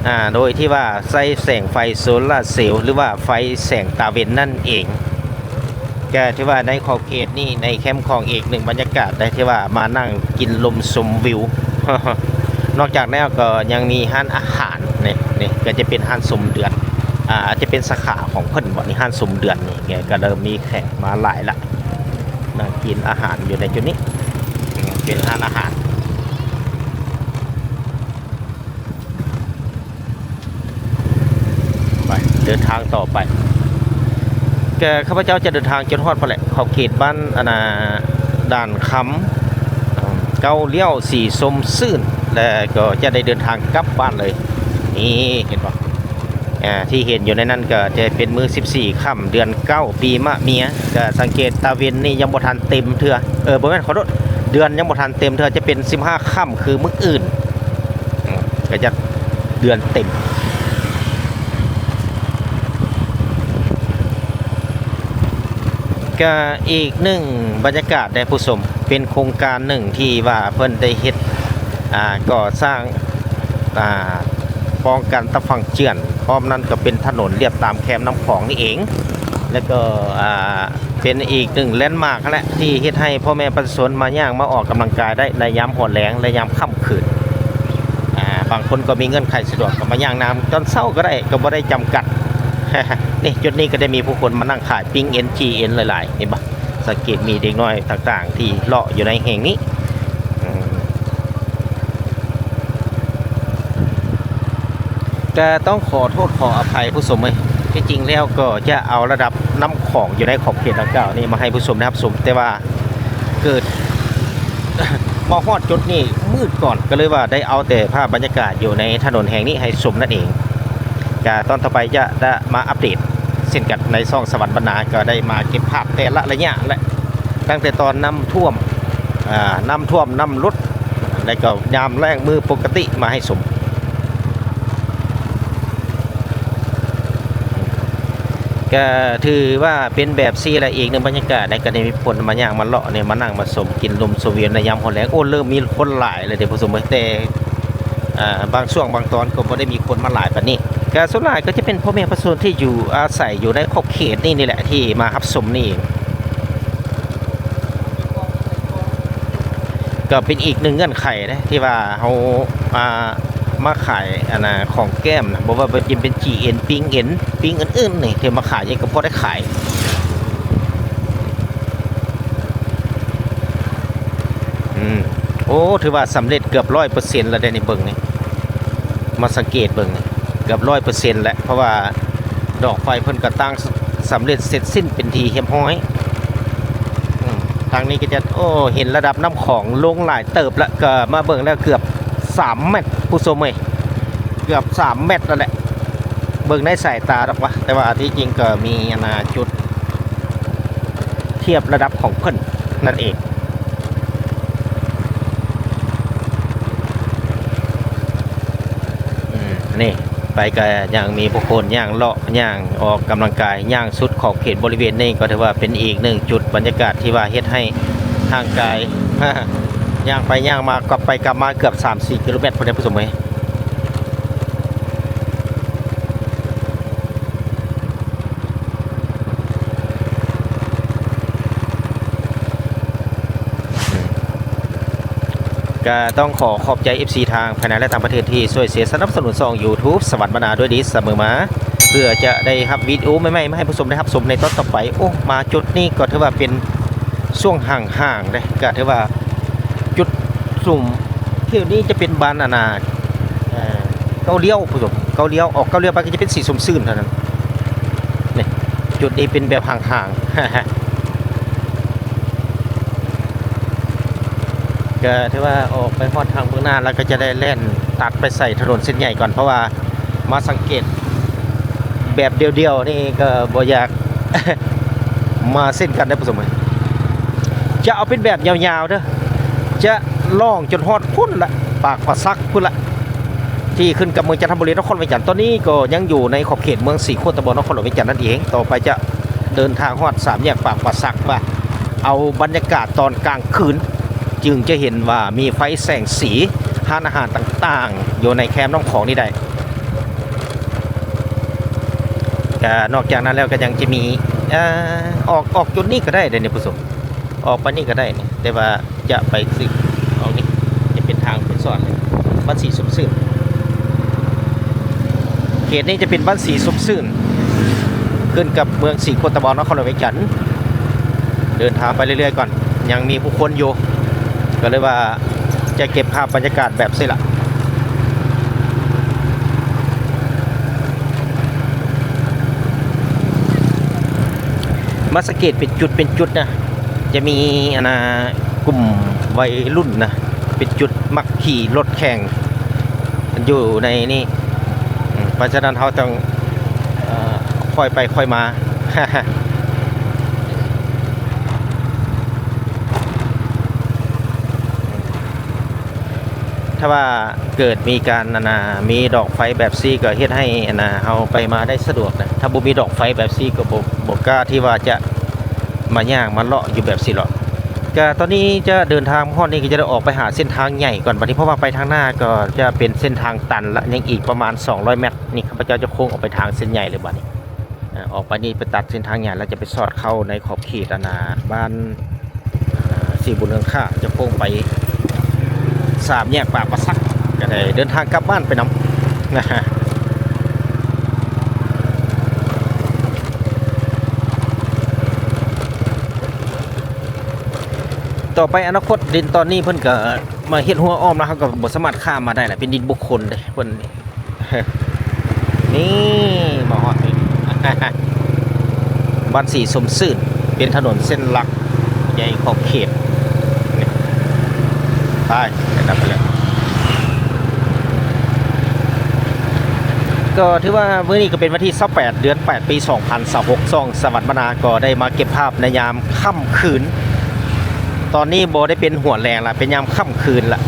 ອາ ໂດຍທີ່ວ່າໃຊ້ແສງໄຟໂຊລາເຊວ ຫຼືວ່າໄຟແສງຕາເວັນນັ້ນເອງ. ກໍຖືວ່າໃນຂອບເຂດນີ້ ໃນແຄມຂອງ ອີກໜຶ່ງບັນຍາກາດໄດ໋ ທີ່ວ່າມານັ່ງກິນລົມຊົມວິວ. ນອກຈາກແລ້ວກໍຍັງມີຮ້ານອາຫານ ນີ້ ນີ້ກໍຈະເປັນຮ້ານຊົມເດືອນ ອາ ອາດຈະເປັນສາຂາຂອງເພິ່ນບໍ ນີ້ ຮ້ານຊົມເດືອນນີ້ ແກກໍເລີ່ມມີແຂກມາຫຼາຍລະ ນັ່ງກິນອາຫານຢູ່ໃນຈຸດນີ້ ເປັນຮ້ານອາຫານ. ໄປ ເດີນທາງຕໍ່ໄປ ແຕ່ຂ້າພະເຈົ້າຈະເດີນທາງຈົນຮອດພຸ້ນແຫຼະ ຂອບເຂດບ້ານ ອັນນ່າ ດ່ານຄຳ ເກົ້າລ້ຽວສີຊົມຊື່ນ ແລ້ວກໍຈະໄດ້ເດີນທາງກັບບ້ານເລີຍ. ນີ້ ເຫັນບໍ່? ອາ ທີ່ເຫັນຢູ່ໃນນັ້ນກໍຈະເປັນມື້ສິບສີ່ຄ່ຳ ເດືອນເກົ້າ ປີມະເມຍ. ກໍສັງເກດຕາເວັນນີ້ຍັງບໍ່ທັນເຕັມເທື່ອ ເອີ ບໍ່ແມ່ນ ຂໍໂທດ ເດືອນຍັງບໍ່ທັນເຕັມເທື່ອ ຈະເປັນສິບຫ້າຄ່ຳຄືມື້ອື່ນ ອືມ ກໍຈະເດືອນເຕັມ. ກະອີກໜຶ່ງບັນຍາກາດເດ້ຜູ້ຊົມ ເປັນໂຄງການໜຶ່ງທີ່ວ່າເພິ່ນໄດ້ເຮັດ ອ່າ ກໍ່ສ້າງ ອ່າ ປ້ອງກັນຕາຝັ່ງເຈື່ອນ ພ້ອມນັ້ນກໍເປັນຖະໜົນລຽບຕາມແຄມນ້ຳຂອງນີ້ເອງ ແລ້ວກໍ ອ່າ ເປັນອີກໜຶ່ງແລນມາກຫັ້ນແຫຼະ ທີ່ເຮັດໃຫ້ພໍ່ແມ່ປະຊາຊົນມາຍ່າງມາອອກກຳລັງກາຍໄດ້ໃນຍາມຮອນແລງ ແລະ ຍາມຄ່ຳຄືນ. ອ່າ ບາງຄົນກໍມີເງື່ອນໄຂສະດວກ ກໍມາຍ່າງນຳຕອນເຊົ້າກໍໄດ້ ກໍບໍ່ໄດ້ຈຳກັດ. ນີ້ ຈຸດນີ້ກໍໄດ້ມີຜູ້ຄົນມານັ່ງຂາຍປີ້ງເອັນ ຈີເອັນ ຫຼາຍໆ ເຫັນບໍ່? ສັງເກດມີເດັກນ້ອຍຕ່າງໆ ທີ່ເລາະຢູ່ໃນແຫ່ງນີ້. ອືມ ກະຕ້ອງຂໍໂທດຂໍອະໄພຜູ້ຊົມເອີຍ ທີ່ຈິງແລ້ວກໍຈະເອົາລະດັບນ້ຳຂອງຢູ່ໃນຂອບເຂດດັ່ງກ່າວນີ້ມາໃຫ້ຜູ້ຊົມໄດ້ຮັບຊົມ ແຕ່ວ່າເກີດມາຮອດຈຸດນີ້ມືດກ່ອນ ກໍເລີຍວ່າໄດ້ເອົາແຕ່ພາບບັນຍາກາດຢູ່ໃນຖະໜົນແຫ່ງນີ້ໃຫ້ຊົມນັ້ນເອງ. ກະຕອນຕໍ່ໄປຈະ ຈະມາອັບເດດເຊັ່ນກັນ ໃນຊ່ອງສະຫວັນບັນນາ ກໍໄດ້ມາເກັບພາບແຕ່ລະໄລຍະແຫຼະ ຕັ້ງແຕ່ຕອນນ້ຳຖ້ວມ ອ່າ ນ້ຳຖ້ວມ ນ້ຳຫຼຸດ ແລະ ກໍຍາມແລ້ງມື້ປົກກະຕິມາໃຫ້ຊົມ. ກະຖືວ່າເປັນແບບຊີ້ແຫຼະ ອີກໜຶ່ງບັນຍາກາດໃນການທີ່ມີຄົນມາຍ່າງມາເລາະນີ້ ມານັ່ງມາຊົມ ກິນລົມຊົມວິວໃນຍາມຮອນແລງ. ໂອ້ ເລີ່ມມີຄົນຫຼາຍແລ້ວເດ້ຜູ້ຊົມເອີຍ ແຕ່ ອ່າ ບາງຊ່ວງບາງຕອນກໍບໍ່ໄດ້ມີຄົນມາຫຼາຍປານນີ້ ກະສ່ວນຫຼາຍກໍຈະເປັນພໍ່ແມ່ປະຊາຊົນທີ່ຢູ່ອາໄສຢູ່ໃນຂອບເຂດນີ້ນີ້ແຫຼະ ທີ່ມາຮັບຊົມນີ້ເອງ. ກໍເປັນອີກໜຶ່ງເງື່ອນໄຂເດ້ ທີ່ວ່າເຮົາ ອ່າ ມາຂາຍ ອັນນ່າ ຂອງແກ້ມນະ ບໍ່ວ່າຈະເປັນ ຈີເອັນ ປີ້ງເອັນ ປີ້ງອື່ນໆນີ້ ທີ່ມາຂາຍນີ້ກໍພໍໄດ້ຂາຍ. ອືມ ໂອ້ ຖືວ່າສຳເລັດເກືອບຮ້ອຍເປີເຊັນແລ້ວເດ້ນີ້ ເບິ່ງນີ້ ມາສັງເກດເບິ່ງນີ້ ເກືອບຮ້ອຍເປີເຊັນແລ້ວ ເພາະວ່າດອກໄຟເພິ່ນກໍຕັ້ງສຳເລັດເສັດສິ້ນເປັນທີ່ຮຽບຮ້ອຍ. ອືມ ທາງນີ້ກໍຈະ ໂອ້ ເຫັນລະດັບນ້ຳຂອງລົງຫຼາຍເຕີບແລ້ວ ກໍມາເບິ່ງແລ້ວເກືອບສາມແມັດ ຜູ້ຊົມເອີຍ ເກືອບສາມແມັດແລ້ວແຫຼະ ເບິ່ງໃນສາຍຕາດອກວ່າ ແຕ່ວ່າທີ່ຈິງກໍມີ ອັນນ່າ ຈຸດທຽບລະດັບຂອງເພິ່ນນັ້ນເອງ. ອືມ ນີ້ ໄປກໍຍັງມີຜູ້ຄົນຍ່າງເລາະ ຍ່າງອອກກຳລັງກາຍ ຍ່າງສຸດຂອບເຂດບໍລິເວນນີ້ ກໍຖືວ່າເປັນອີກໜຶ່ງຈຸດບັນຍາກາດທີ່ວ່າເຮັດໃຫ້ຮ່າງກາຍ ຍ່າງໄປຍ່າງມາ ກັບໄປກັບມາເກືອບສາມສີ່ກິໂລແມັດພຸ້ນເດ້ຜູ້ຊົມເອີຍ. ກໍຕ້ອງຂໍຂອບໃຈເອັຟຊີທາງພາຍໃນ ແລະ ຕ່າງປະເທດທີ່ຊ່ວຍເຊຍສະໜັບສະໜູນຊ່ອງຢູທູບສະຫວັນບັນນາດ້ວຍດີສະເໝີມາ ເພື່ອຈະໄດ້ຮັບວິດີໂອໃໝ່ໆມາໃຫ້ຜູ້ຊົມໄດ້ຮັບຊົມໃນຕອນຕໍ່ໄປ. ໂອ້ ມາຈຸດນີ້ກໍຖືວ່າເປັນ ຊ່ວງຫ່າງໆເດ້ ກະຖືວ່າຈຸດຊຸມ ທີ່ນີ້ຈະເປັນບ້ານອັນນ່າ ເອີ ເກົ້າລ້ຽວ ຜູ້ຊົມ ເກົ້າລ້ຽວ ອອກເກົ້າລ້ຽວໄປກໍຈະເປັນສີຊົມຊື່ນເທົ່ານັ້ນ. ນີ້ ຈຸດນີ້ເປັນແບບຫ່າງໆ ກະຖືວ່າອອກໄປຮອດທາງເບື້ອງໜ້າ ແລ້ວກໍຈະໄດ້ແລ່ນຕັດໄປໃສ່ຖະໜົນເສັ້ນໃຫຍ່ກ່ອນ ເພາະວ່າມາສັງເກດແບບດຽວໆນີ້ກໍບໍ່ຢາກມາເຊັ່ນກັນເດ້ ຜູ້ຊົມເອີຍ. ຈະເອົາເປັນແບບຍາວໆເດີ ຈະລ່ອງຈົນຮອດພຸ້ນລະ ປາກປາສັກພຸ້ນລະ ທີ່ຂຶ້ນກັບເມືອງຈັນທະບູລີ ນະຄອນຫຼວງວຽງຈັນ. ຕອນນີ້ກໍຍັງຢູ່ໃນຂອບເຂດເມືອງສີໂຄດຕະບອງ ນະຄອນຫຼວງວຽງຈັນນັ້ນເອງ. ຕໍ່ໄປຈະເດີນທາງຮອດສາມແຍກປາກປາສັກ ວ່າເອົາບັນຍາກາດຕອນກາງຄືນ ຈຶ່ງຈະເຫັນວ່າມີໄຟແສງສີ ຮ້ານອາຫານຕ່າງໆ ຢູ່ໃນແຄມນ້ຳຂອງນີ້ໄດ້. ກະນອກຈາກນັ້ນແລ້ວກໍຍັງຈະມີ ເອີ ອອກ ອອກຈຸດນີ້ກໍໄດ້ເດ້ນີ້ຜູ້ຊົມ ອອກໄປນີ້ກໍໄດ້ນີ້ ແຕ່ວ່າຈະໄປຊິ ອອກນີ້ ຈະເປັນທາງໄປສອດເລີຍ ບ້ານສີຊົມຊື່ນ. ເຂດນີ້ຈະເປັນບ້ານສີຊົມຊື່ນ ຂຶ້ນກັບເມືອງສີໂຄດຕະບອງ ນະຄອນຫຼວງວຽງຈັນ. ເດີນທາງໄປເລື້ອຍໆກ່ອນ ຍັງມີຜູ້ຄົນຢູ່ ກໍເລີຍວ່າຈະເກັບພາບບັນຍາກາດແບບຊີ້ລະ. ມາສັງເກດເປັນຈຸດເປັນຈຸດນະ ຈະມີອັນນ່າ ກຸ່ມໄວລຸ້ນນະ ເປັນຈຸດມັກຂີ່ລົດແຂ່ງຢູ່ໃນນີ້. ເພາະສະນັ້ນເຮົາຕ້ອງ ເອີ ຄ່ອຍໄປຄ່ອຍມາ. ຖ້າວ່າເກີດມີການ ອັນນ່າ ມີດອກໄຟແບບຊີ້ ກໍເຮັດໃຫ້ ອັນນ່າ ເຮົາໄປມາໄດ້ສະດວກນະ. ຖ້າບໍ່ມີດອກໄຟແບບຊີ້ ກໍບໍ່ ບໍ່ກ້າທີ່ວ່າຈະມາຍ່າງມາເລາະຢູ່ແບບຊີ້ເລາະ. ກະຕອນນີ້ຈະເດີນທາງມາຮອດນີ້ ກໍຈະໄດ້ອອກໄປຫາເສັ້ນທາງໃຫຍ່ກ່ອນບັດນີ້ ເພາະວ່າໄປທາງໜ້າກໍຈະເປັນເສັ້ນທາງຕັນລະ ຍັງອີກປະມານສອງຮ້ອຍແມັດ. ນີ້ຂ້າພະເຈົ້າຈະໂຄ້ງອອກໄປທາງເສັ້ນໃຫຍ່ເລີຍບັດນີ້. ອາ ອອກໄປນີ້ໄປຕັດເສັ້ນທາງໃຫຍ່ ແລ້ວຈະໄປສອດເຂົ້າໃນຂອບເຂດ ອັນນ່າ ບ້ານ ອາ ສີບຸນເຮືອງຄ້າ ຈະໂຄ້ງໄປສາມແຍກປາກປາສັກ ກໍໄດ້ເດີນທາງກັບບ້ານໄປນຳ. ຕໍ່ໄປອະນາຄົດ ດິນຕອນນີ້ເພິ່ນກໍມາເຮັດຮົ້ວອ້ອມແລ້ວ ເຮົາກໍບໍ່ສາມາດຂ້າມມາໄດ້ລະ ເປັນດິນບຸກຄົນເດ້ເພິ່ນ. ນີ້ມາຮອດນີ້ ບ້ານສີຊົມຊື່ນ ເປັນຖະໜົນເສັ້ນຫຼັກໃຫຍ່ຂອບເຂດ. ນີ້ ໄປ ໄປນຳໄປເລີຍ. ກໍຖືວ່າມື້ນີ້ກໍເປັນວັນທີຊາວແປດ ເດືອນແປດ ປີສອງພັນຊາວຫົກ ຊ່ອງສະຫວັນບັນນາກໍໄດ້ມາເກັບພາບໃນຍາມຄ່ຳຄືນ. ຕອນນີ້ບໍ່ໄດ້ເປັນຫົວແລງລະ ເປັນຍາມຄ່ຳຄືນລະ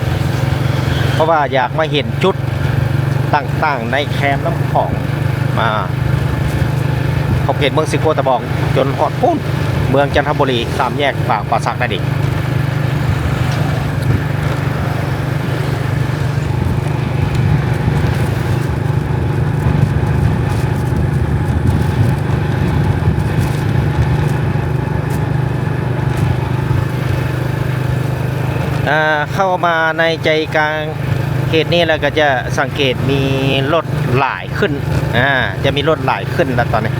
ເພາະວ່າຢາກມາເຫັນຈຸດຕ່າງໆໃນແຄມນ້ຳຂອງ ອາ ຂອບເຂດເມືອງສີໂຄດຕະບອງ ຈົນຮອດພຸ້ນ ເມືອງຈັນທະບູລີ ສາມແຍກປາກປາສັກນັ້ນເອງ. ເຂົ້າມາໃນໃຈກາງເຂດນີ້ແລ້ວກໍຈະສັງເກດມີລົດຫຼາຍຂຶ້ນ ອາ ຈະມີລົດຫຼາຍຂຶ້ນແລ້ວຕອນນີ້.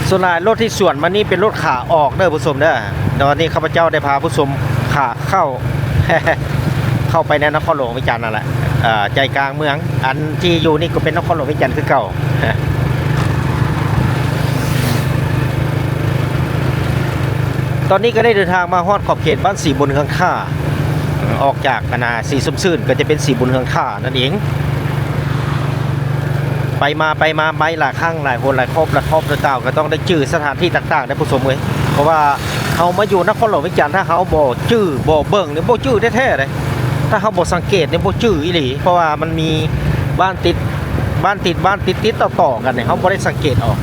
ສ່ວນຫຼາຍລົດທີ່ສວນມານີ້ເປັນລົດຂາອອກເດີຜູ້ຊົມເດີ. ຕອນນີ້ຂ້າພະເຈົ້າໄດ້ພາຜູ້ຊົມຂາເຂົ້າ ເຂົ້າໄປໃນນະຄອນຫຼວງວຽງຈັນນັ້ນແຫຼະ ເອີ ໃຈກາງເມືອງ. ອັນທີ່ຢູ່ນີ້ກໍເປັນນະຄອນຫຼວງວຽງຈັນຄືເກົ່າ. ຕອນນີ້ກໍໄດ້ເດີນທາງມາຮອດຂອບເຂດບ້ານສີບຸນເຮືອງທ່າ ອອກຈາກອັນນ່າ ສີຊົມຊື່ນ ກໍຈະເປັນສີບຸນເຮືອງທ່ານັ້ນເອງ. ໄປມາ ໄປມາ ໄປຫຼາຍຄັ້ງຫຼາຍຫົນຫຼາຍຮອບ ຫຼາຍຮອບຫຼາຍຕ່າວ ກໍຕ້ອງໄດ້ຈື່ສະຖານທີ່ຕ່າງໆ ເດ້ຜູ້ຊົມເອີຍ. ເພາະວ່າເຮົາມາຢູ່ນະຄອນຫຼວງວຽງຈັນ ຖ້າເຮົາບໍ່ຈື່ ບໍ່ເບິ່ງນີ້ ບໍ່ຈື່ແທ້ໆເດ້. ຖ້າເຮົາບໍ່ສັງເກດນີ້ ບໍ່ຈື່ອີ່ຫຼີ ເພາະວ່າມັນມີບ້ານຕິດ ບ້ານຕິດ ບ້ານຕິດໆຕໍ່ໆກັນນີ້ ເຮົາບໍ່ໄດ້ສັງເກດອອກ.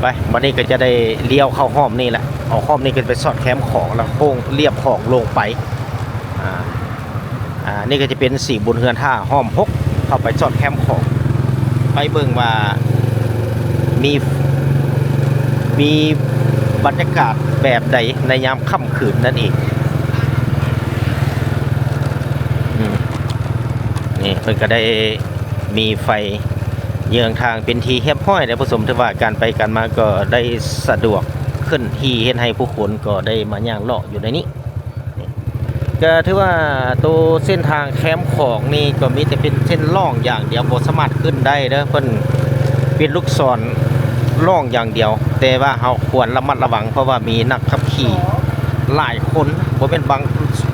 ໄປ ບັດນີ້ກໍຈະໄດ້ລ້ຽວເຂົ້າຮ່ອມນີ້ແຫຼະ ເອົາຮ່ອມນີ້ຂຶ້ນໄປສອດແຄມຂອງ ແລ້ວໂຄ້ງລຽບຂອງລົງໄປ. ອາ ອາ ນີ້ກໍຈະເປັນສີບຸນເຮືອນທ່າຮ່ອມຫົກ ເຂົ້າໄປສອດແຄມຂອງ ໄປເບິ່ງວ່າມີ ມີບັນຍາກາດແບບໃດໃນຍາມຄ່ຳຄືນນັ້ນເອງ. ອືມ ນີ້ເພິ່ນກໍໄດ້ ມີໄຟເຍືອງທາງເປັນທີ່ຮຽບຮ້ອຍແລ້ວ ຜູ້ຊົມ. ຖືວ່າການໄປການມາກໍໄດ້ສະດວກຂຶ້ນ ທີ່ເຮັດໃຫ້ຜູ້ຄົນກໍໄດ້ມາຍ່າງເລາະຢູ່ໃນນີ້. ກໍຖືວ່າໂຕເສັ້ນທາງແຄມຂອງນີ້ກໍມີແຕ່ເປັນເສັ້ນລ່ອງຢ່າງດຽວ ບໍ່ສາມາດຂຶ້ນໄດ້ເດີ. ເພິ່ນປິດລູກສອນລ່ອງຢ່າງດຽວ ແຕ່ວ່າເຮົາຄວນລະມັດລະວັງ ເພາະວ່າມີນັກຂັບຂີ່ຫຼາຍຄົນ ບໍ່ແມ່ນບາງ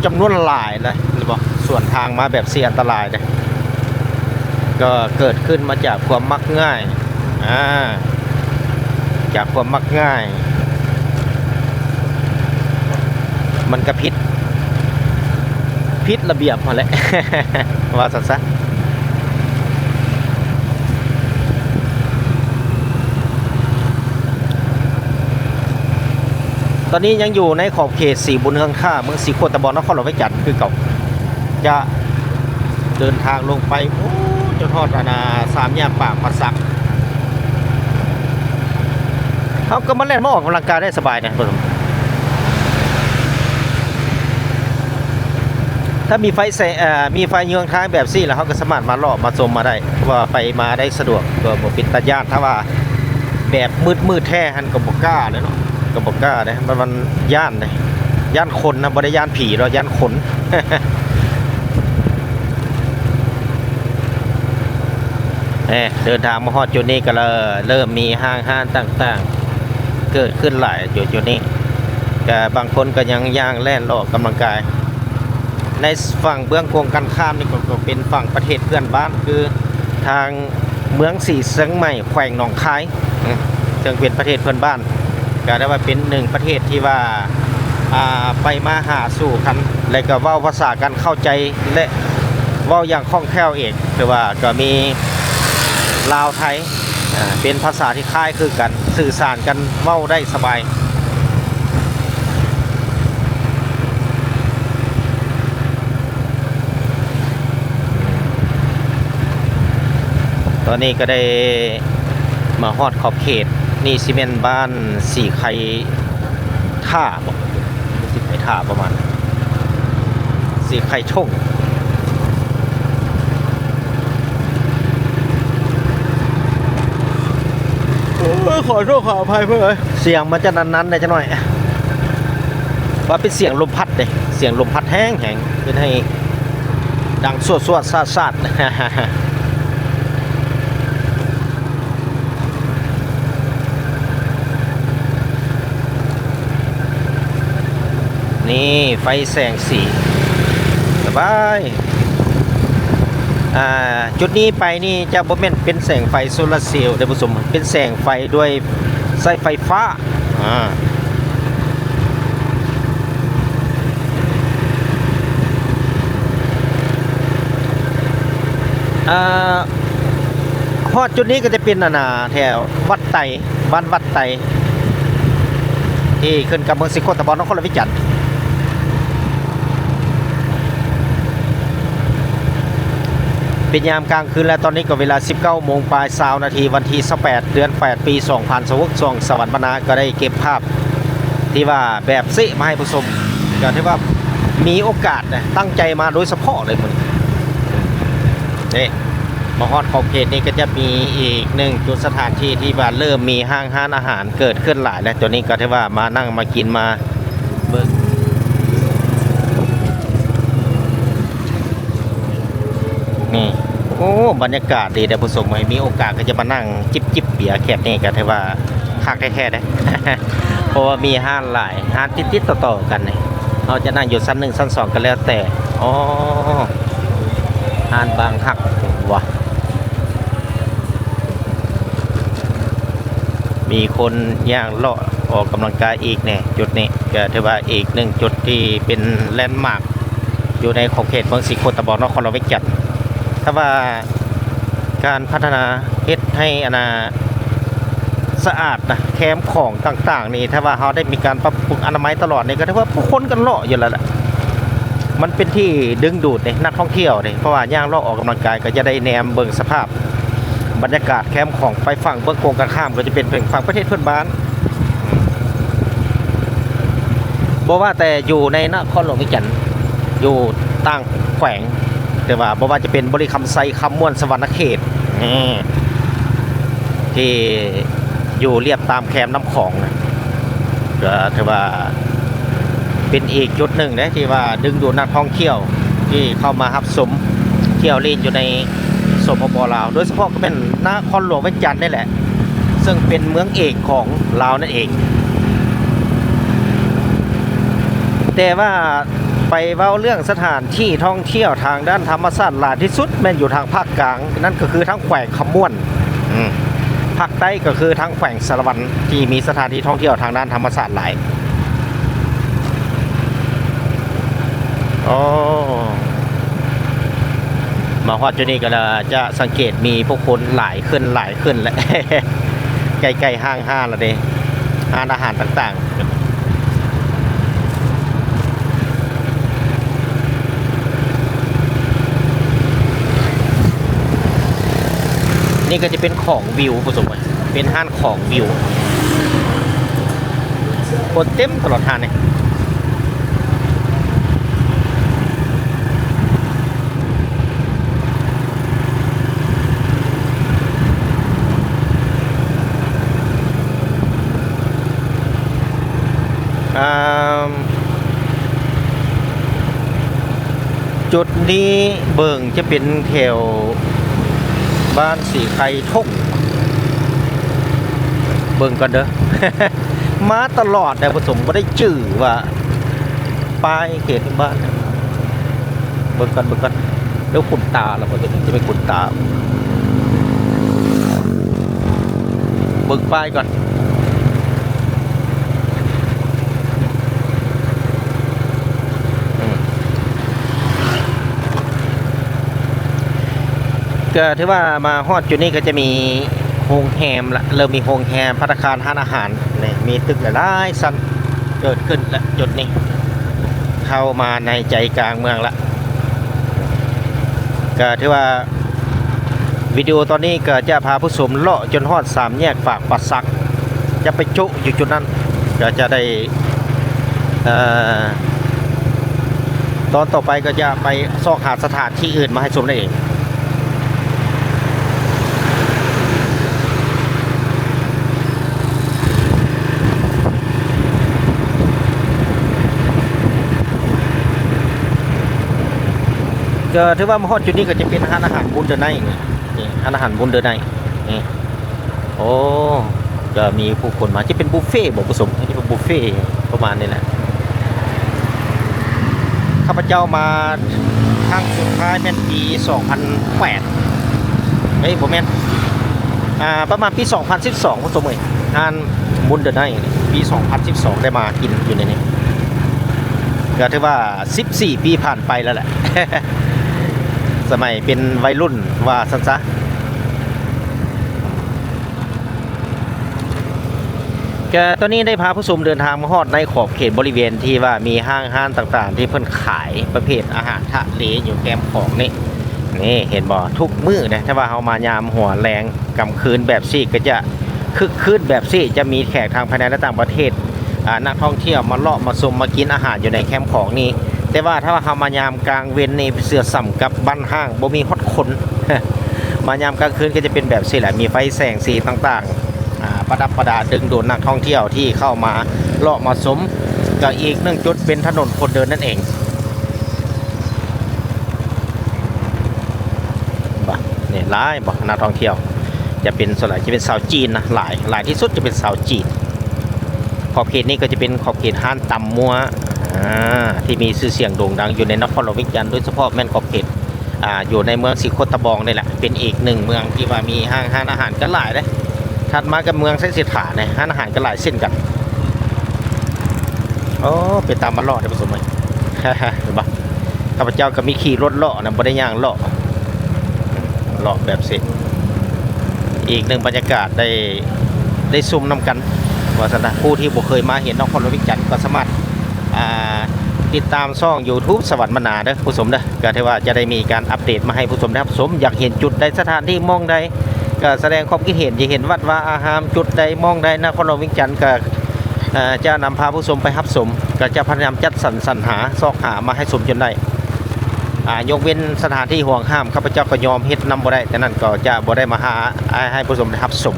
ຈຳນວນຫຼາຍນະ ແມ່ນບໍ່? ສວນທາງມາແບບນີ້ອັນຕະລາຍເດ້. ກໍເກີດຂຶ້ນມາຈາກຄວາມມັກງ່າຍ ອາ ຈາກຄວາມມັກງ່າຍ ມັນກະຜິດ ຜິດລະບຽບຫັ້ນແຫຼະ ວ່າຊັ້ນຊະ. ຕອນນີ້ຍັງຢູ່ໃນຂອບເຂດສີບຸນເຮືອງທ່າ ເມືອງສີໂຄດຕະບອງ ນະຄອນຫຼວງວຽງຈັນຄືເກົ່າ. ຈະເດີນທາງລົງໄປ ໂອ້ ຈົນຮອດອັນນ່າ ສາມແຍກປາກພາສັກ. ເຮົາກໍມາແລ່ນມາອອກກຳລັງກາຍໄດ້ສະບາຍນະ ຖ້າມີໄຟແສ ເອີ ມີໄຟເຍືອງທາງແບບນີ້ແລ້ວ ເຮົາກໍສາມາດມາເລາະມາຊົມມາໄດ້ ເພາະວ່າໄປມາໄດ້ສະດວກ ກໍບໍ່ເປັນຕາຢ້ານ. ຖ້າວ່າແບບມືດໆແທ້ຫັ້ນກໍບໍ່ກ້າແຫຼະເນາະ ກໍບໍ່ກ້າເດ້ ມັນ ມັນຢ້ານເດ້ ຢ້ານຄົນນະ ບໍ່ໄດ້ຢ້ານຜີດອກ ຢ້ານຄົນ. ເອີ ເດີນທາງມາຮອດຈຸດນີ້ກໍເລີ່ມມີຫ້າງຮ້ານຕ່າງໆເກີດຂຶ້ນຫຼາຍຢູ່ຈຸດນີ້ ກະບາງຄົນກໍຍັງຍ່າງແລ່ນອອກກຳລັງກາຍ. ໃນຝັ່ງເບື້ອງກົງກັນຂ້າມນີ້ກໍ ກໍເປັນຝັ່ງປະເທດເພື່ອນບ້ານ ຄືທາງເມືອງສີຊຽງໃໝ່ ແຂວງໜອງຄາຍ ເຊິ່ງເປັນປະເທດເພື່ອນບ້ານ ກໍໄດ້ວ່າເປັນໜຶ່ງປະເທດທີ່ວ່າ ອ່າ ໄປມາຫາສູ່ກັນ ແລະກໍເວົ້າພາສາກັນເຂົ້າໃຈ ແລະເວົ້າຢ່າງຄ່ອງແຄ້ວອີກ. ຄືວ່າກໍມີລາວໄທ ອ່າ ເປັນພາສາທີ່ຄ້າຍຄືກັນ ສື່ສານກັນເວົ້າໄດ້ສະບາຍ. ຕອນນີ້ກໍໄດ້ມາຮອດຂອບເຂດ ນີ້ຊິແມ່ນບ້ານສີໄຄ ທ່າບໍ ຊິໄປທ່າປະມານ ສີໄຄທົ່ງ. ໂອ້ຍ ຂໍໂທດຂໍອະໄພເພິ່ນເອີຍ ສຽງມັນຈະນັ້ນໆແດ່ຈັກໜ້ອຍ ວ່າເປັນສຽງລົມພັດເດ້ ສຽງລົມພັດແຮງໆ ເຮັດໃຫ້ດັງສວດໆຊາດໆ. ນີ້ໄຟແສງສີ ສະບາຍ. ອ່າ ຈຸດນີ້ໄປນີ້ຈະບໍ່ແມ່ນເປັນແສງໄຟໂຊລາເຊວເດ້ຜູ້ຊົມ ເປັນແສງໄຟດ້ວຍໃຊ້ໄຟຟ້າ. ອ່າ ອ່າ ຮອດຈຸດນີ້ກໍຈະເປັນ ອັນນ່າ ແຖວວັດໄຕ ບ້ານວັດໄຕ ທີ່ຂຶ້ນກັບເມືອງສີໂຄດຕະບອງ ນະຄອນຫຼວງວຽງຈັນ. ເປັນຍາມກາງຄືນແລ້ວ ຕອນນີ້ກໍເວລາສິບເກົ້າໂມງປາຍຊາວນາທີ ວັນທີຊາວແປດ ເດືອນແປດ ປີສອງພັນຊາວຫົກ ຊ່ອງສະຫວັນບັນນາກໍໄດ້ເກັບພາບ ທີ່ວ່າແບບເຊະມາໃຫ້ຜູ້ຊົມ ກໍຖືວ່າມີໂອກາດນະ ຕັ້ງໃຈມາໂດຍສະເພາະເລີຍມື້ນີ້. ນີ້ ມາຮອດຂອບເຂດນີ້ກໍຈະມີອີກໜຶ່ງຈຸດສະຖານທີ່ທີ່ວ່າເລີ່ມມີຫ້າງຮ້ານອາຫານເກີດຂຶ້ນຫຼາຍແລ້ວ. ຕົວນີ້ກໍຖືວ່າມານັ່ງມາກິນມາເບິ່ງ ນີ້ ໂອ້ ບັນຍາກາດດີເດ້ຜູ້ຊົມເອີຍ ມີໂອກາດກໍຈະມານັ່ງຈິບໆເບຍແຄມນີ້ ກໍຖືວ່າຄັກແທ້ໆເດ້ ເພາະວ່າມີຮ້ານຫຼາຍ ຮ້ານຕິດໆຕໍ່ໆກັນນີ້ ເຮົາຈະນັ່ງຢູ່ຊັ້ນໜຶ່ງ ຊັ້ນສອງກໍແລ້ວແຕ່. ອໍ ຮ້ານບາງຮັກຫວາ ມີຄົນຍ່າງເລາະອອກກຳລັງກາຍອີກແດ່. ຈຸດນີ້ກໍຖືວ່າອີກໜຶ່ງຈຸດທີ່ເປັນແລນມາກຢູ່ໃນຂອບເຂດເມືອງສີໂຄດຕະບອງ ນະຄອນຫຼວງວຽງຈັນ. ຖ້າວ່າການພັດທະນາເຮັດໃຫ້ ອັນນ່າ ສະອາດນະ ແຄມຂອງຕ່າງໆນີ້ ຖ້າວ່າເຮົາໄດ້ມີການປັບປຸງອະນາໄມຕະຫຼອດນີ້ ກໍຖືວ່າຜູ້ຄົນກໍເລາະຢູ່ແລ້ວແຫຼະ. ມັນເປັນທີ່ດຶງດູດເດ້ ນັກທ່ອງທ່ຽວເດ້ ເພາະວ່າຍ່າງເລາະອອກກຳລັງກາຍ ກໍຈະໄດ້ແນມເບິ່ງສະພາບ ບັນຍາກາດແຄມຂອງໄປຝັ່ງເບື້ອງກົງກັນຂ້າມ ກໍຈະເປັນເປັນຝັ່ງປະເທດເພື່ອນບ້ານ. ບໍ່ວ່າແຕ່ຢູ່ໃນນະຄອນຫຼວງວຽງຈັນ ຢູ່ຕ່າງແຂວງ ແຕ່ວ່າບໍ່ວ່າຈະເປັນບໍລິຄຳໄຊ, ຄຳມ່ວນ, ສະຫວັນນະເຂດ ນີ້ ທີ່ຢູ່ລຽບຕາມແຄມນ້ຳຂອງນະ ກໍຖືວ່າເປັນອີກຈຸດໜຶ່ງເດ້ ທີ່ວ່າດຶງດູດນັກທ່ອງທ່ຽວທີ່ເຂົ້າມາຮັບຊົມທ່ຽວຫຼິ້ນຢູ່ໃນ ສປປ ລາວ ໂດຍສະເພາະກໍແມ່ນນະຄອນຫຼວງວຽງຈັນນີ້ແຫຼະ ເຊິ່ງເປັນເມືອງເອກຂອງລາວນັ້ນເອງ. ແຕ່ວ່າໄປເວົ້າເລື່ອງສະຖານທີ່ທ່ອງທ່ຽວທາງດ້ານທຳມະຊາດຫຼາຍທີ່ສຸດແມ່ນຢູ່ທາງພາກກາງ, ນັ້ນກໍຄືທາງແຂວງຄຳມ່ວນ. ອືມ ພາກໃຕ້ກໍຄືທາງແຂວງສາລະວັນ ທີ່ມີສະຖານທີ່ທ່ອງທ່ຽວທາງດ້ານທຳມະຊາດຫຼາຍ. ໂອ້ ມາຮອດຈຸດນີ້ກໍຈະສັງເກດມີຜູ້ຄົນຫຼາຍຂຶ້ນ, ຫຼາຍຂຶ້ນແຫຼະ ໃກ້ໆຫ້າງຮ້ານແລ້ວເດ້, ຮ້ານອາຫານຕ່າງໆ. ນີ້ກໍຈະເປັນຂອງວິວ ຜູ້ຊົມເອີຍ, ເປັນຮ້ານຂອງວິວ. ຄົນເຕັມຕະຫຼອດຮ້ານນີ້. ອ່າ ຈຸດນີ້ເບິ່ງຈະເປັນແຖວບ້ານສີໄຄທົ່ງ. ເບິ່ງກ່ອນເດີ ມາຕະຫຼອດແລ້ວ ຜູ້ຊົມ ບໍ່ໄດ້ຈື່ວ່າປ້າຍເຂດບ້ານ. ເບິ່ງກ່ອນ ເບິ່ງກ່ອນ ເດີ ຂຸນຕາລະບໍ່ ຕົວນີ້ຈະເປັນຂຸນຕາ. ເບິ່ງປ້າຍກ່ອນ. ອືມ ກໍຖືວ່າມາຮອດຈຸດນີ້ກໍຈະມີໂຮງແຮມລະ, ເລີ່ມມີໂຮງແຮມ, ພັດຕາຄານ, ຮ້ານອາຫານ. ນີ້ ມີຕຶກຫຼາຍໆຊັ້ນເກີດຂຶ້ນລະຈຸດນີ້, ເຂົ້າມາໃນໃຈກາງເມືອງລະ. ກໍຖືວ່າ ວິດີໂອຕອນນີ້ກໍຈະພາຜູ້ຊົມເລາະຈົນຮອດສາມແຍກປາກປ່າສັກ, ຈະໄປໂຈະຢູ່ຈຸດນັ້ນ, ກໍຈະໄດ້ ເອີ ຕອນຕໍ່ໄປກໍຈະໄປຊອກຫາສະຖານທີ່ອື່ນມາໃຫ້ຊົມນັ້ນເອງ. ກໍຖືວ່າມາຮອດຈຸດນີ້ກໍຈະເປັນຮ້ານອາຫານ Wonder Night ນີ້ ນີ້ ຮ້ານອາຫານ Wonder Night ນີ້. ໂອ້ ກໍມີຜູ້ຄົນມາ ຈະເປັນບຸບເຟບໍ່ ຜູ້ຊົມ? ອັນນີ້ເປັນບຸບເຟປະມານນີ້ແຫຼະ. ຂ້າພະເຈົ້າມາຄັ້ງສຸດທ້າຍແມ່ນປີສອງພັນແປດ ເອີຍ ບໍ່ແມ່ນ ອ່າ ປະມານປີສອງພັນສິບສອງ ຜູ້ຊົມເອີຍ. ຮ້ານ Wonder Night ປີສອງພັນສິບສອງ ໄດ້ມາກິນຢູ່ໃນນີ້ ກໍຖືວ່າສິບສີ່ປີຜ່ານໄປແລ້ວແຫຼະ ສະໄໝເປັນໄວລຸ້ນວ່າຊັ້ນຊະ. ກະຕອນນີ້ໄດ້ພາຜູ້ຊົມເດີນທາງມາຮອດໃນຂອບເຂດບໍລິເວນທີ່ວ່າມີຫ້າງຮ້ານຕ່າງໆ ທີ່ເພິ່ນຂາຍປະເພດອາຫານທະເລຢູ່ແຄມຂອງນີ້. ນີ້ເຫັນບໍ່? ທຸກມື້ເດ້ ຖ້າວ່າເຮົາມາຍາມຫົວແລງກາງຄືນແບບຊີ້ ກະຈະຄຶກຄື້ນແບບຊີ້ ຈະມີແຂກທາງພາຍໃນ ແລະ ຕ່າງປະເທດ ອາ ນັກທ່ອງທ່ຽວມາເລາະມາຊົມມາກິນອາຫານຢູ່ໃນແຄມຂອງນີ້. ແຕ່ວ່າຖ້າວ່າເຮົາມາຍາມກາງເວັນນີ້ ເຊື່ອສ່ຳກັບບ້ານຮ້າງ ບໍ່ມີຮອດຄົນ. ມາຍາມກາງຄືນກໍຈະເປັນແບບຊີ້ແຫຼະ ມີໄຟແສງສີຕ່າງໆ ອາ ປະດັບປະດາ ດຶງດູດນັກທ່ອງທ່ຽວທີ່ເຂົ້າມາເລາະມາຊົມ. ກໍອີກໜຶ່ງຈຸດເປັນຖະໜົນຄົນເດີນນັ້ນເອງ. ບໍ່ ນີ້ຫຼາຍບໍ່ ນັກທ່ອງທ່ຽວ ຈະເປັນ ສ່ວນຫຼາຍຈະເປັນຊາວຈີນນະ ຫຼາຍ ຫຼາຍທີ່ສຸດຈະເປັນຊາວຈີນ. ຂອບເຂດນີ້ກໍຈະເປັນຂອບເຂດຮ້ານຕຳມົວ ອາ ທີ່ມີຊື່ສຽງໂດ່ງດັງຢູ່ໃນນະຄອນຫຼວງວຽງຈັນ ໂດຍສະເພາະແມ່ນຂອບເຂດ ອາ ຢູ່ໃນເມືອງສີໂຄດຕະບອງນີ້ແຫຼະ ເປັນອີກໜຶ່ງເມືອງທີ່ວ່າມີຮ້ານ ຮ້ານອາຫານກໍຫຼາຍເດ້. ຖັດມາກໍເມືອງໄຊເສດຖານີ້ ຮ້ານອາຫານກໍຫຼາຍເຊັ່ນກັນ. ໂອ້ ເປັນຕາມາເລາະເດ້ ຜູ້ຊົມເອີຍ ເຫັນບໍ່? ຂ້າພະເຈົ້າກໍມີຂີ່ລົດເລາະນະ ບໍ່ໄດ້ຍ່າງເລາະ ເລາະແບບຊີ້ ອີກໜຶ່ງບັນຍາກາດ ໄດ້ ໄດ້ຊົມນຳກັນວ່າຊັ້ນນະ. ຜູ້ທີ່ບໍ່ເຄີຍມາເຫັນນະຄອນຫຼວງວຽງຈັນ ກໍສາມາດ ອ່າ ຕິດຕາມຊ່ອງ YouTube ສະຫວັນບັນນາເດີ ຜູ້ຊົມເດີ. ກໍຖືວ່າຈະໄດ້ມີການອັບເດດມາໃຫ້ຜູ້ຊົມໄດ້ຮັບຊົມ. ຢາກເຫັນຈຸດໃດ ສະຖານທີ່ໝ່ອງໃດ ກໍສະແດງຄວາມຄິດເຫັນ. ຢາກເຫັນວັດວາອາຮາມຈຸດໃດໝ່ອງໃດ ນະຄອນຫຼວງວຽງຈັນ ກໍ ເອີ ຈະນຳພາຜູ້ຊົມໄປຮັບຊົມ, ກໍຈະພະຍາຍາມຈັດສັນສັນຫາ ຊອກຫາມາໃຫ້ຊົມຈົນໄດ້. ອ່າ ຍົກເວັ້ນສະຖານທີ່ຫວງຫ້າມ ຂ້າພະເຈົ້າກໍຍອມເຮັດນຳບໍ່ໄດ້, ສະນັ້ນກໍຈະບໍ່ໄດ້ມາຫາ ອ່າ ໃຫ້ຜູ້ຊົມໄດ້ຮັບຊົມ.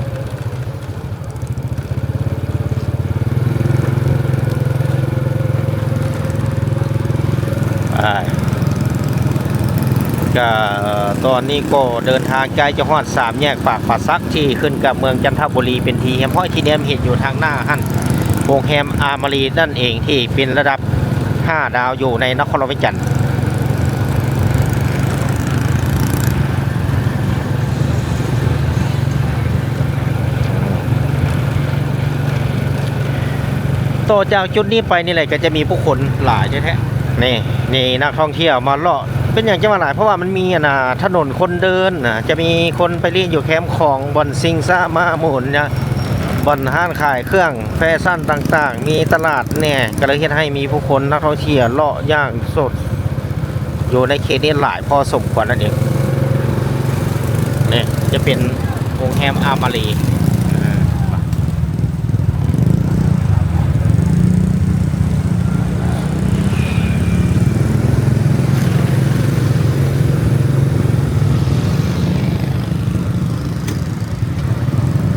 ອ່າ ກະຕອນນີ້ກໍເດີນທາງໃກ້ຈະຮອດສາມແຍກປາກປ່າສັກ ທີ່ຂຶ້ນກັບເມືອງຈັນທະບູລີ ເປັນທີ່ຮຽບຮ້ອຍ ທີ່ແນມເຫັນຢູ່ທາງໜ້າຫັ້ນ ໂຮງແຮມອາມາຣີນັ້ນເອງ ທີ່ເປັນລະດັບຫ້າດາວຢູ່ໃນນະຄອນຫຼວງວຽງຈັນ. ຕໍ່ຈາກຈຸດນີ້ໄປນີ້ແຫຼະ ກໍຈະມີຜູ້ຄົນຫຼາຍແທ້ໆ. ນີ້ ນີ້ນັກທ່ອງທ່ຽວມາເລາະ. ເປັນຫຍັງຈະວ່າຫຼາຍ? ເພາະວ່າມັນມີ ອັນນ່າ ຖະໜົນຄົນເດີນນະ, ຈະມີຄົນໄປຫຼິ້ນຢູ່ແຄມຂອງ, ບ່ອນຊິງຊ້າມ້າໝູນນະ, ບ່ອນຮ້ານຂາຍເຄື່ອງແຟຊັ່ນຕ່າງໆ, ມີຕະຫຼາດແດ່, ກໍເລີຍເຮັດໃຫ້ມີຜູ້ຄົນນັກທ່ອງທ່ຽວເລາະຢ່າງສົດ ຢູ່ໃນເຂດນີ້ຫຼາຍພໍສົມຄວນນັ້ນເອງ. ນີ້ຈະເປັນໂຮງແຮມອາມາຣີ.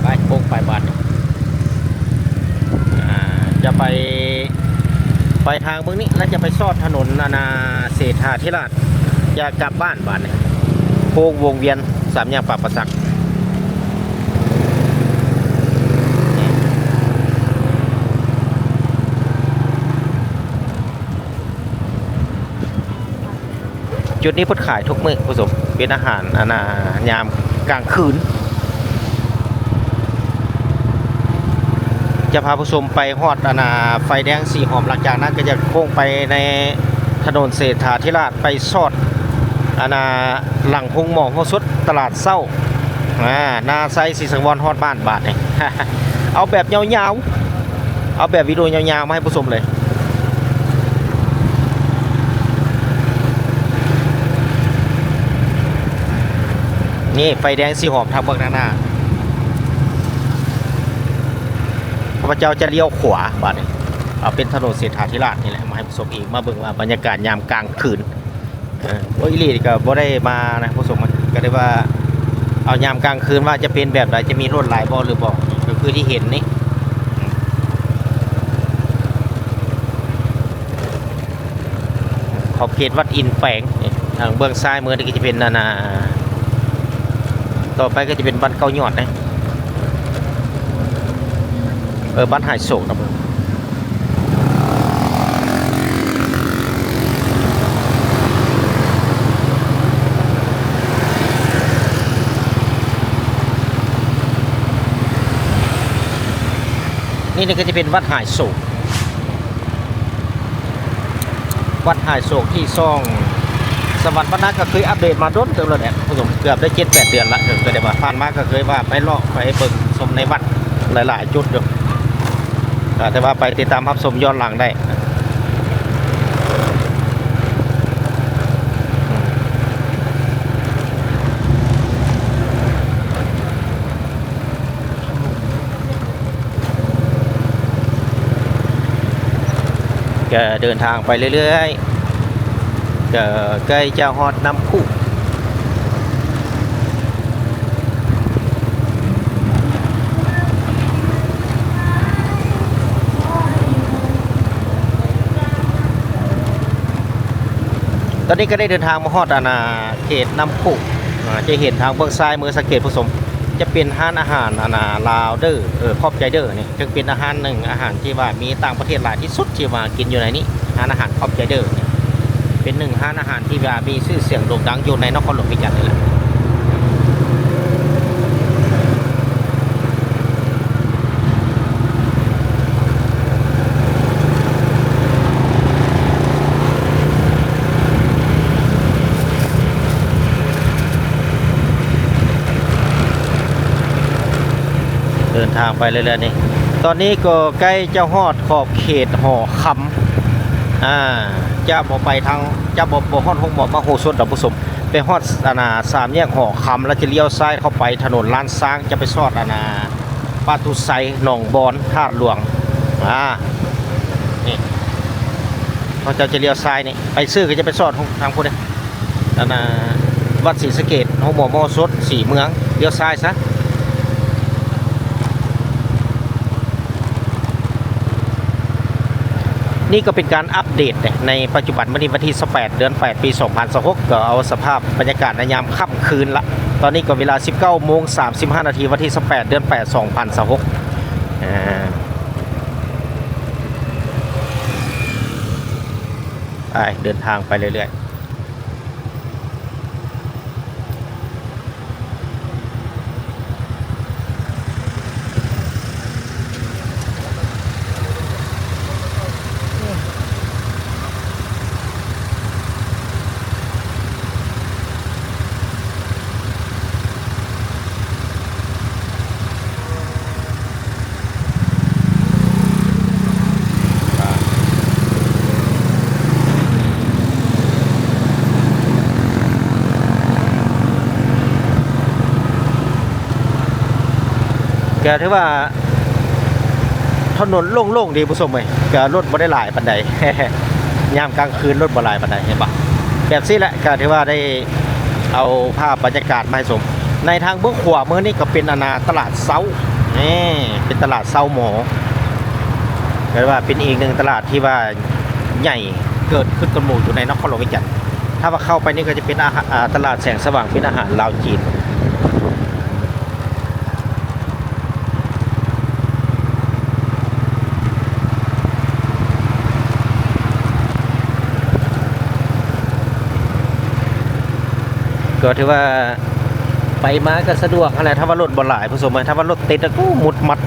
ໄປ ໂຄ້ງໄປບາດນີ້ ອ່າ ຈະໄປ ໄປທາງເບິ່ງນີ້ ແລ້ວຈະໄປຊອດຖະໜົນ ອັນນ່າ ເສດຖາທິລາດ ຈະກັບບ້ານບາດນີ້ ໂຄ້ງວົງວຽນ ສາມແຍກປາກປາສັກ. ຈຸດນີ້ເພິ່ນຂາຍທຸກມື້ຜູ້ຊົມ ເປັນອາຫານ ອັນນ່າ ຍາມກາງຄືນ. ຈະພາຜູ້ຊົມໄປຮອດ ອັນນ່າ ໄຟແດງສີຫອມ, ຫຼັງຈາກນັ້ນກໍຈະໂຄ້ງໄປໃນຖະໜົນເສດຖາທິລາດ ໄປຊອດ ອັນນ່າ ຫຼັງໂຮງໝໍຫົວສົດ ຕະຫຼາດເຊົ້າ ອາ ນາໄຊ ສີສັງວອນ ຮອດບ້ານບາດນີ້. ເອົາແບບຍາວໆ ເອົາແບບວິດີໂອຍາວໆ ມາໃຫ້ຜູ້ຊົມເລີຍ. ນີ້ໄຟແດງສີຫອມທາງເບື້ອງທາງໜ້າ. ຂ້າພະເຈົ້າຈະລ້ຽວຂວາບາດນີ້. ເອົາເປັນຖະໜົນເສດຖາທິລາດນີ້ແຫຼະ ມາໃຫ້ຜູ້ຊົມອີກ ມາເບິ່ງວ່າບັນຍາກາດຍາມກາງຄືນ. ເອີ ໂອ້ຍ ອີ່ຫຼີກໍບໍ່ໄດ້ມານະ ຜູ້ຊົມ ກໍໄດ້ວ່າເອົາຍາມກາງຄືນວ່າຈະເປັນແບບໃດ ຈະມີລົດຫຼາຍບໍ່ຫຼືບໍ່ ກໍຄືທີ່ເຫັນນີ້ ຂອບເຂດວັດອິນແປງນີ້. ທາງເບື້ອງຊ້າຍມືນີ້ກໍຈະເປັນ ອັນນ່າ ຕໍ່ໄປກໍຈະເປັນບ້ານເກົ້າຍອດເດ້ ເອີ ບ້ານຫາຍໂສກນະ. ນີ້ ນີ້ກໍຈະເປັນວັດຫາຍໂສກ ວັດຫາຍໂສກທີ່ຊ່ອງສະຫວັນບັນນາ ກໍເຄີຍອັບເດດມາດົນເຕີບແລ້ວແຫຼະ ຜູ້ຊົມ ເກືອບໄດ້ເຈັດແປດເດືອນລະ. ເອີ ກໍໄດ້ວ່າຜ່ານມາກໍເຄີຍວ່າໄປເລາະໄປເບິ່ງຊົມໃນວັດຫຼາຍໆຈຸດຢູ່. ອ່າ ແຕ່ວ່າໄປຕິດຕາມຮັບຊົມຍ້ອນຫຼັງໄດ້. ກໍເດີນທາງໄປເລື້ອຍໆ ກໍໃກ້ຈະຮອດນ້ຳພຸ. ຕອນນີ້ກໍໄດ້ເດີນທາງມາຮອດ ອັນນ່າ ເຂດນ້ຳພຸ. ອ່າ ຈະເຫັນທາງເບື້ອງຊ້າຍມື ສັງເກດຜູ້ຊົມ ຈະເປັນຮ້ານອາຫານ ອັນນ່າ ລາວເດີ ເອີ ຂອບໃຈເດີນີ້ ເຊິ່ງເປັນອາຫານໜຶ່ງ ອາຫານທີ່ວ່າມີຕ່າງປະເທດຫຼາຍທີ່ສຸດທີ່ມາກິນຢູ່ໃນນີ້. ຮ້ານອາຫານຂອບໃຈເດີ ເປັນໜຶ່ງຮ້ານອາຫານທີ່ວ່າມີຊື່ສຽງໂດ່ງດັງຢູ່ໃນນະຄອນຫຼວງວຽງຈັນນີ້ແຫຼະ. ເດີນທາງໄປເລື້ອຍໆນີ້ ຕອນນີ້ກໍໃກ້ຈະຮອດຂອບເຂດຫໍຄຳ. ອ່າ ຈະບໍ່ໄປທາງ ຈະບໍ່ ບໍ່ຮອດໂຮງໝໍມະໂຫສົດດອກຜູ້ຊົມ ໄປຮອດ ອັນນ່າ ສາມແຍກຫໍຄຳ ແລ້ວຈະລ້ຽວຊ້າຍເຂົ້າໄປຖະໜົນລ້ານຊ້າງ ຈະໄປຊອດ ອັນນ່າ ປະຕູໄຊ ໜອງບອນ ທາດຫຼວງ. ອ່າ ນີ້ ເຂົາເຈົ້າຈະລ້ຽວຊ້າຍນີ້ ໄປຊື່ກໍຈະໄປຊອດທາງພຸ້ນເດ້. ອັນນ່າ ວັດສີສະເກດ ໂຮງໝໍມໍໂຮສົດ ສີເມືອງ ລ້ຽວຊ້າຍຊະ. ນີ້ກໍເປັນການອັບເດດໃນປັດຈຸບັນ ມື້ນີ້ວັນທີຊາວແປດ ເດືອນແປດ ປີສອງພັນຊາວຫົກ ກໍເອົາສະພາບບັນຍາກາດໃນຍາມຄ່ຳຄືນລະ. ຕອນນີ້ກໍເວລາສິບເກົ້າໂມງສາມສິບຫ້ານາທີ ວັນທີຊາວແປດ ເດືອນແປດ ສອງພັນຊາວຫົກ ອາ ໄປ ເດີນທາງໄປເລື້ອຍໆ. ກະຖືວ່າຖະໜົນໂລ່ງໆ ເດ້ຜູ້ຊົມເອີຍ, ກະລົດບໍ່ໄດ້ຫຼາຍປານໃດ. ຍາມກາງຄືນລົດບໍ່ຫຼາຍປານໃດ ເຫັນບໍ່? ແບບຊີ້ແຫຼະ ກະຖືວ່າໄດ້ ເອົາພາບບັນຍາກາດມາໃຫ້ຊົມ. ໃນທາງເບື້ອງຂວາມືນີ້ກໍເປັນ ອັນນ່າ ຕະຫຼາດເຊົ້າ ນີ້ເປັນຕະຫຼາດເຊົ້າໝໍ ກໍເລີຍວ່າເປັນອີກໜຶ່ງຕະຫຼາດທີ່ວ່າໃຫຍ່ເກີດຂຶ້ນກັບໝູ່ຢູ່ໃນນະຄອນຫຼວງວຽງຈັນ. ຖ້າວ່າເຂົ້າໄປນີ້ກໍຈະເປັນອາຫານ ອາ ຕະຫຼາດແສງສະຫວ່າງ ເປັນອາຫານລາວຈີນ. ກໍຖືວ່າໄປມາກໍສະດວກຫັ້ນແຫຼະ ຖ້າວ່າລົດບໍ່ຫຼາຍ ຜູ້ຊົມເອີຍ. ຖ້າວ່າລົດຕິດ ໂອ້ ມຸດມັດ.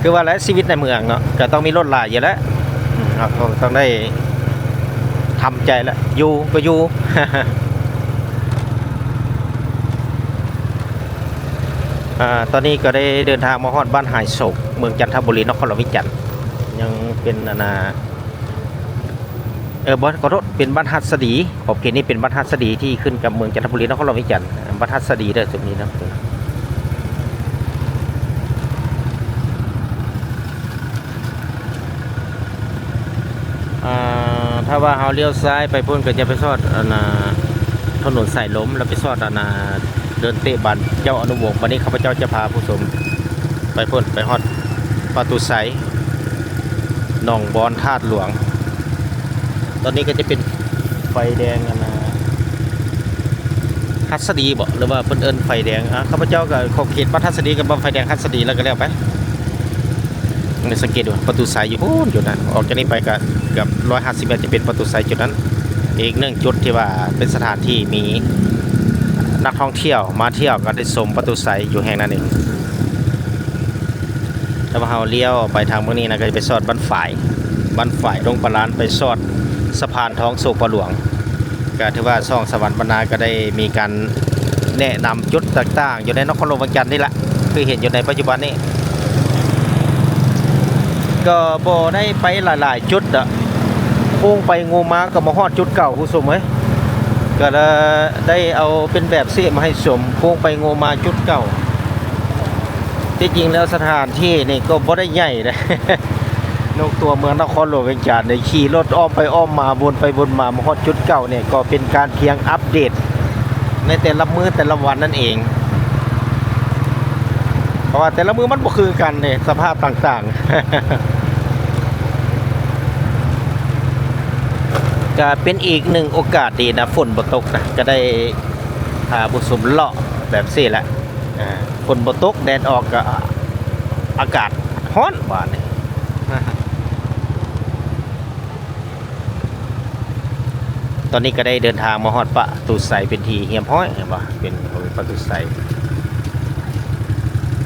ຄືວ່າແຫຼະ ຊີວິດໃນເມືອງເນາະ ກໍຕ້ອງມີລົດຫຼາຍຢູ່ແຫຼະ. ອືມ ເຮົາກໍຕ້ອງໄດ້ທຳໃຈແຫຼະ ຢູ່ກໍຢູ່. ອາ ຕອນນີ້ກໍໄດ້ເດີນທາງມາຮອດບ້ານຫາຍໂສກ ເມືອງຈັນທະບູລີ ນະຄອນຫຼວງວຽງຈັນ. ຍັງເປັນ ອັນນ່າ ເອີ ບໍ່ ຂໍໂທດ ເປັນບ້ານຫັດສະດີ. ຂອບເຂດນີ້ເປັນບ້ານຫັດສະດີ ທີ່ຂຶ້ນກັບເມືອງຈັນທະບູລີ ນະຄອນຫຼວງວຽງຈັນ. ບ້ານຫັດສະດີເດີ ຈຸດນີ້ນະ. ອາ ຖ້າວ່າເຮົາລ້ຽວຊ້າຍໄປພຸ້ນ ກໍຈະໄປຊອດ ອັນນ່າ ຖະໜົນສາຍລົມ ແລ້ວໄປຊອດ ອັນນ່າ ເດີ່ນເຕະບານເຈົ້າອະນຸວົງ. ບັດນີ້ຂ້າພະເຈົ້າຈະພາຜູ້ຊົມໄປພຸ້ນ ໄປຮອດປະຕູໄຊ ໜອງບອນ ທາດຫຼວງ. ຕອນນີ້ກໍຈະເປັນໄຟແດງ ອັນນ່າ ຫັດສະດີບໍ ຫຼືວ່າເພິ່ນເອີ້ນໄຟແດງ? ອາ ຂ້າພະເຈົ້າກໍຂອບເຂດບ້ານຫັດສະດີກັບໄຟແດງຫັດສະດີ ແລ້ວກໍແລ້ວໄປ. ໄດ້ສັງເກດວ່າປະຕູໄຊຢູ່ພຸ້ນ ຈຸດນັ້ນ. ອອກຈາກນີ້ໄປກໍເກືອບຮ້ອຍຫ້າສິບແມັດ ຈະເປັນປະຕູໄຊຈຸດນັ້ນ. ອີກໜຶ່ງຈຸດທີ່ວ່າເປັນສະຖານທີ່ມີນັກທ່ອງທ່ຽວມາທ່ຽວ ກໍໄດ້ຊົມປະຕູໄຊຢູ່ແຫ່ງນັ້ນເອງ. ຖ້າວ່າເຮົາລ້ຽວໄປທາງເບື້ອງນີ້ນະ ກໍຈະໄປຊອດບ້ານຝາຍ ບ້ານຝາຍດົງປາລານ ໄປຊອດສະພານທອງໂສພາຫຼວງ. ກໍຖືວ່າຊ່ອງສະຫວັນບັນນາກໍໄດ້ມີການແນະນຳຈຸດຕ່າງໆ ຢູ່ໃນນະຄອນຫຼວງວຽງຈັນນີ້ລະ ຄືເຫັນຢູ່ໃນປັດຈຸບັນນີ້. ກໍບໍ່ໄດ້ໄປຫຼາຍໆຈຸດດອກ ໂຄ້ງໄປໂງມາກໍມາຮອດຈຸດເກົ່າ ຜູ້ຊົມເອີຍ. ກໍໄດ້ເອົາເປັນແບບເຊມາໃຫ້ຊົມ ໂຄ້ງໄປໂງມາຈຸດເກົ່າ. ທີ່ຈິງແລ້ວສະຖານທີ່ນີ້ກໍບໍ່ໄດ້ໃຫຍ່ເດ້ ນອກຕົວເມືອງນະຄອນຫຼວງວຽງຈັນນີ້ ຂີ່ລົດອ້ອມໄປອ້ອມມາ ວົນໄປວົນມາ ມາຮອດຈຸດເກົ່ານີ້ ກໍເປັນການພຽງອັບເດດໃນແຕ່ລະມື້ແຕ່ລະວັນນັ້ນເອງ. ເພາະວ່າແຕ່ລະມື້ມັນບໍ່ຄືກັນເດ້ ສະພາບຕ່າງໆ. ກະເປັນອີກໜຶ່ງໂອກາດດີນະ ຝົນບໍ່ຕົກນະ ກະໄດ້ພາຜູ້ຊົມເລາະແບບຊີ້ແຫຼະ. ອາ ຝົນບໍ່ຕົກ ແດດອອກ ກະອາກາດຮ້ອນບາດນີ້. ຕອນນີ້ກໍໄດ້ເດີນທາງມາຮອດປະຕູໄຊເປັນທີ່ຮຽບຮ້ອຍ ເຫັນບໍ່? ເປັນປະຕູໄຊ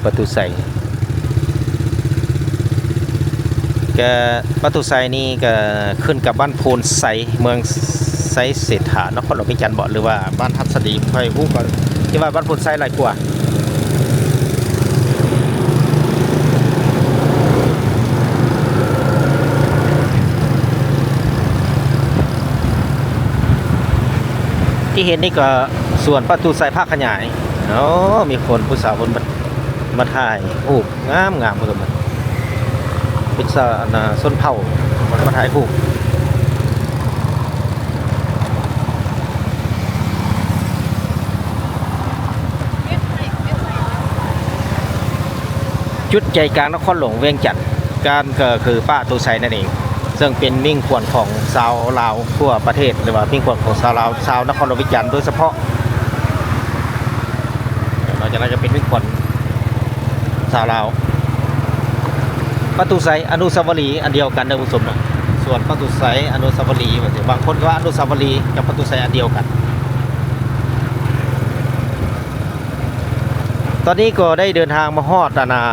ປະຕູໄຊ ກະປະຕູໄຊນີ້ກະຂຶ້ນກັບບ້ານໂພນໄຊ ເມືອງໄຊເສດຖາ ນະຄອນຫຼວງວຽງຈັນບໍ ຫຼືວ່າບ້ານຫັດສະດີ ຂ້ອຍຮູ້ກໍຄິດວ່າບ້ານໂພນໄຊຫຼາຍກວ່າ. ທີ່ເຫັນນີ້ກໍສວນປະຕູໄຊພາກຂະຫຍາຍ. ໂອ້ ມີຄົນ ຜູ້ສາວເພິ່ນມາ ມາຖ່າຍຮູບງາມໆ ເພິ່ນກໍມາ ເປັນຊາວ ອັນນ່າ ຊົນເຜົ່າ ມາ ມາຖ່າຍຮູບ. ຈຸດໃຈກາງນະຄອນຫຼວງວຽງຈັນ ການກໍຄືປ່າຕູ້ໄຊນັ້ນເອງ ເຊິ່ງເປັນມິ່ງຂວັນຂອງຊາວລາວທົ່ວປະເທດ ຫຼືວ່າມິ່ງຂວັນຂອງຊາວລາວ ຊາວນະຄອນຫຼວງວຽງຈັນໂດຍສະເພາະ. ນອກຈາກນັ້ນກໍເປັນມິ່ງຂວັນຊາວລາວ ປະຕູໄຊອະນຸສາວະລີອັນດຽວກັນເດີຜູ້ຊົມເນາະ. ສ່ວນປະຕູໄຊອະນຸສາວະລີ ວ່າຊິ ບາງຄົນກໍວ່າອະນຸສາວະລີກັບປະຕູໄຊອັນດຽວກັນ. ຕອນນີ້ກໍໄດ້ເດີນທາງມາຮອດ ອັນນາ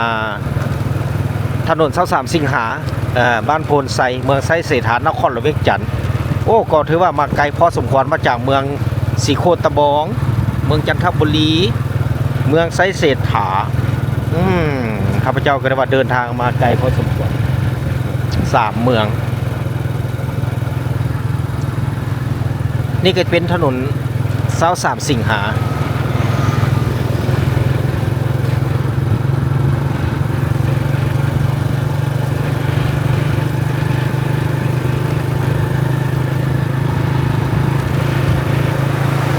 ຖະໜົນຊາວສາມສິງຫາ ເອີ ບ້ານໂພນໄຊ ເມືອງໄຊເສດຖາ ນະຄອນຫຼວງວຽງຈັນ. ໂອ້ ກໍຖືວ່າມາໄກພໍສົມຄວນ ມາຈາກເມືອງສີໂຄດຕະບອງ ເມືອງຈັນທະບູລີ ເມືອງໄຊເສດຖາ. ອືມ ຂ້າພະເຈົ້າກໍໄດ້ວ່າເດີນທາງມາໄກພໍສົມຄວນ ສາມເມືອງ. ນີ້ກໍເປັນຖະໜົນຊາວສາມສິງຫາ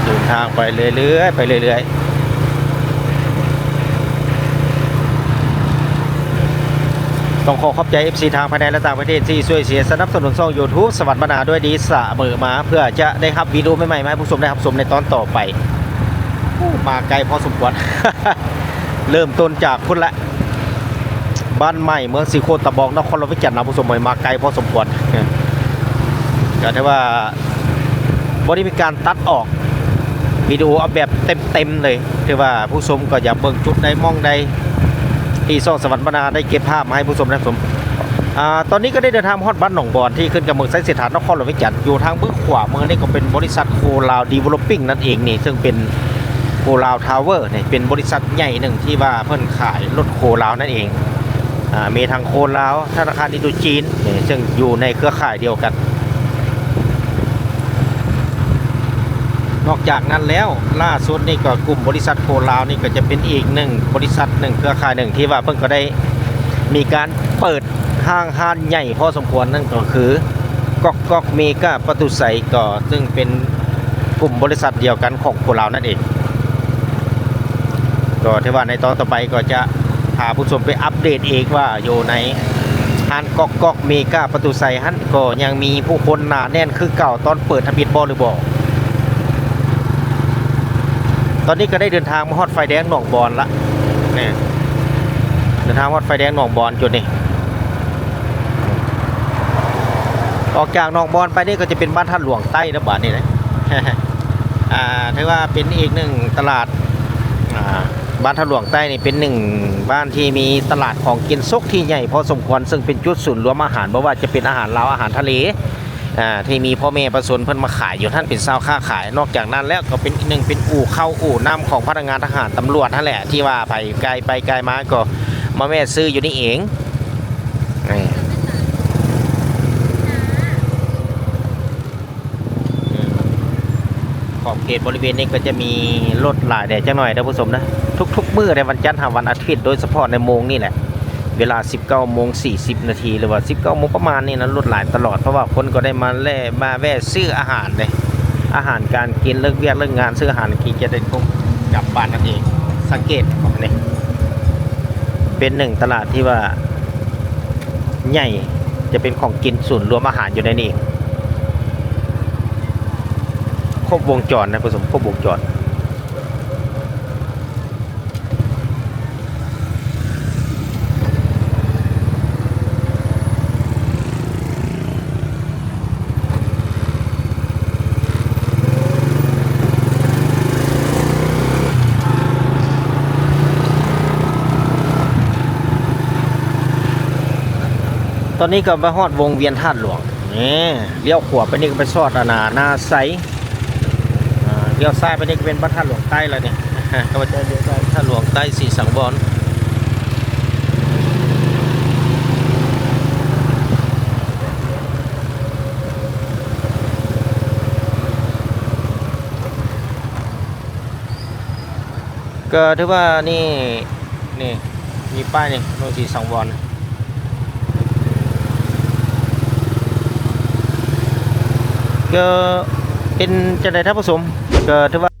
ເດີນທາງໄປເລື້ອຍໆ ໄປເລື້ອຍໆ. ຕ້ອງຂໍຂອບໃຈເອັຟຊີທາງພາຍໃນ ແລະ ຕ່າງປະເທດທີ່ຊ່ວຍເຊຍສະໜັບສະໜູນຊ່ອງຢູທູບສະຫວັນບັນນາດ້ວຍດີສະເໝີມາ ເພື່ອຈະໄດ້ຮັບວິດີໂອໃໝ່ໆ ມາໃຫ້ຜູ້ຊົມໄດ້ຮັບຊົມໃນຕອນຕໍ່ໄປ. ໂອ້ ມາໄກພໍສົມຄວນ ເລີ່ມຕົ້ນຈາກພຸ້ນລະ ບ້ານໃໝ່ ເມືອງສີໂຄດຕະບອງ ນະຄອນຫຼວງວຽງຈັນນະ ຜູ້ຊົມເອີຍ ມາໄກພໍສົມຄວນ. ກໍຖືວ່າບໍ່ໄດ້ມີການຕັດອອກ ວິດີໂອເອົາແບບເຕັມໆເລີຍ. ຖືວ່າຜູ້ຊົມກໍຢາກເບິ່ງຈຸດໃດໝ່ອງໃດ ທີ່ຊ່ອງສະຫວັນບັນນາໄດ້ເກັບພາບມາໃຫ້ຜູ້ຊົມໄດ້ຊົມ. ອາ ຕອນນີ້ກໍໄດ້ເດີນທາງມາຮອດບ້ານໜອງບອນ ທີ່ຂຶ້ນກັບເມືອງໄຊເສດຖາ ນະຄອນຫຼວງວຽງຈັນ. ຢູ່ທາງເບື້ອງຂວາມືນີ້ກໍເປັນບໍລິສັດໂຄລາວດີເວລອບປິງນັ້ນເອງນີ້ ເຊິ່ງເປັນໂຄລາວທາວເວີນີ້ ເປັນບໍລິສັດໃຫຍ່ໜຶ່ງທີ່ວ່າເພິ່ນຂາຍລົດໂຄລາວນັ້ນເອງ. ອາ ມີທັງໂຄລາວ ທະນາຄານອິນໂດຈີນ ເຊິ່ງຢູ່ໃນເຄືອຂ່າຍດຽວກັນ. ນອກຈາກນັ້ນແລ້ວ ລ່າສຸດນີ້ກໍກຸ່ມບໍລິສັດໂຄລາວນີ້ກໍຈະເປັນອີກໜຶ່ງບໍລິສັດໜຶ່ງເຄືອຂ່າຍໜຶ່ງ ທີ່ວ່າເພິ່ນກໍໄດ້ມີການເປີດຫ້າງຮ້ານໃຫຍ່ພໍສົມຄວນ ນັ້ນກໍຄືກອກກອກເມກາປະຕູໄຊ ກໍເຊິ່ງເປັນກຸ່ມບໍລິສັດດຽວກັນຂອງໂຄລາວນັ້ນເອງ. ກໍຖືວ່າໃນຕອນຕໍ່ໄປກໍຈະ ພາຜູ້ຊົມໄປອັບເດດອີກວ່າ ຢູ່ໃນຮ້ານກອກກອກເມກາປະຕູໄຊຫັ້ນ ກໍຍັງມີຜູ້ຄົນໜາແໜ້ນຄືເກົ່າຕອນເປີດທຳອິດບໍ່ ຫຼືບໍ່. ຕອນນີ້ກໍໄດ້ເດີນທາງມາຮອດໄຟແດງໜອງບອນລະ ນີ້ ເດີນທາງຮອດໄຟແດງໜອງບອນຈຸດນີ້. ອອກຈາກໜອງບອນໄປນີ້ກໍຈະເປັນບ້ານທາດຫຼວງໃຕ້ນະ ບາດນີ້ນະ. ອາ ຖືວ່າເປັນອີກໜຶ່ງຕະຫຼາດ ອາ ບ້ານທາດຫຼວງໃຕ້ນີ້ເປັນໜຶ່ງບ້ານທີ່ມີຕະຫຼາດຂອງກິນສົກທີ່ໃຫຍ່ພໍສົມຄວນ ເຊິ່ງເປັນຈຸດສູນລວມອາຫານ ບໍ່ວ່າຈະເປັນອາຫານລາວ ອາຫານທະເລ ອາ ທີ່ມີພໍ່ແມ່ປະຊາຊົນເພິ່ນມາຂາຍຢູ່ຫັ້ນ ເປັນຊາວຄ້າຂາຍ. ນອກຈາກນັ້ນແລ້ວກໍເປັນອີກໜຶ່ງ ເປັນອູ່ເຂົ້າອູ່ນ້ຳຂອງພະນັກງານທະຫານ ຕຳຫຼວດຫັ້ນແຫຼະ ທີ່ວ່າໃຜກາຍໄປກາຍມາກໍມາແວະຊື້ຢູ່ນີ້ເອງ. ນີ້ ຂອບເຂດບໍລິເວນນີ້ກໍຈະມີລົດຫຼາຍແດ່ຈັກໜ້ອຍເດີຜູ້ຊົມເດີ. ທຸກໆມື້ໃນວັນຈັນຫາວັນອາທິດ ໂດຍສະເພາະໃນໂມງນີ້ແຫຼະ ເວລາສິບເກົ້າໂມງສີ່ສິບນາທີ ຫຼືວ່າສິບເກົ້າໂມງປະມານນີ້ນະ ລົດຫຼາຍຕະຫຼອດ ເພາະວ່າຄົນກໍໄດ້ມາແລ່ ມາແວ່ຊື້ອາຫານເດ້ ອາຫານການກິນ ເລີກວຽກເລີກງານ ຊື້ອາຫານກິນ ຈະໄດ້ກົບກັບບ້ານນັ້ນເອງ. ສັງເກດນີ້ ເປັນໜຶ່ງຕະຫຼາດທີ່ວ່າໃຫຍ່ ຈະເປັນຂອງກິນ ສູນລວມອາຫານຢູ່ໃນນີ້ ຄົບວົງຈອນນະຜູ້ຊົມ ຄົບວົງຈອນ. ຕອນນີ້ກໍມາຮອດວົງວຽນທາດຫຼວງ ນີ້ ລ້ຽວຂວາໄປນີ້ກໍໄປຊອດ ອັນນາ ນາໄຊ ອ່າ ລ້ຽວຊ້າຍໄປນີ້ກໍເປັນບ້ານທາດຫຼວງໃຕ້ແລ້ວນີ້ ຂ້າພະເຈົ້າລ້ຽວຊ້າຍທາດຫຼວງໃຕ້ສີສັງວອນ. ກໍຖືວ່ານີ້ ນີ້ ມີປ້າຍນີ້ ໂຮງສີສັງວອນ ກໍເປັນຈັ່ງໃດທ່ານຜູ້ຊົມ ກໍຖືວ່າ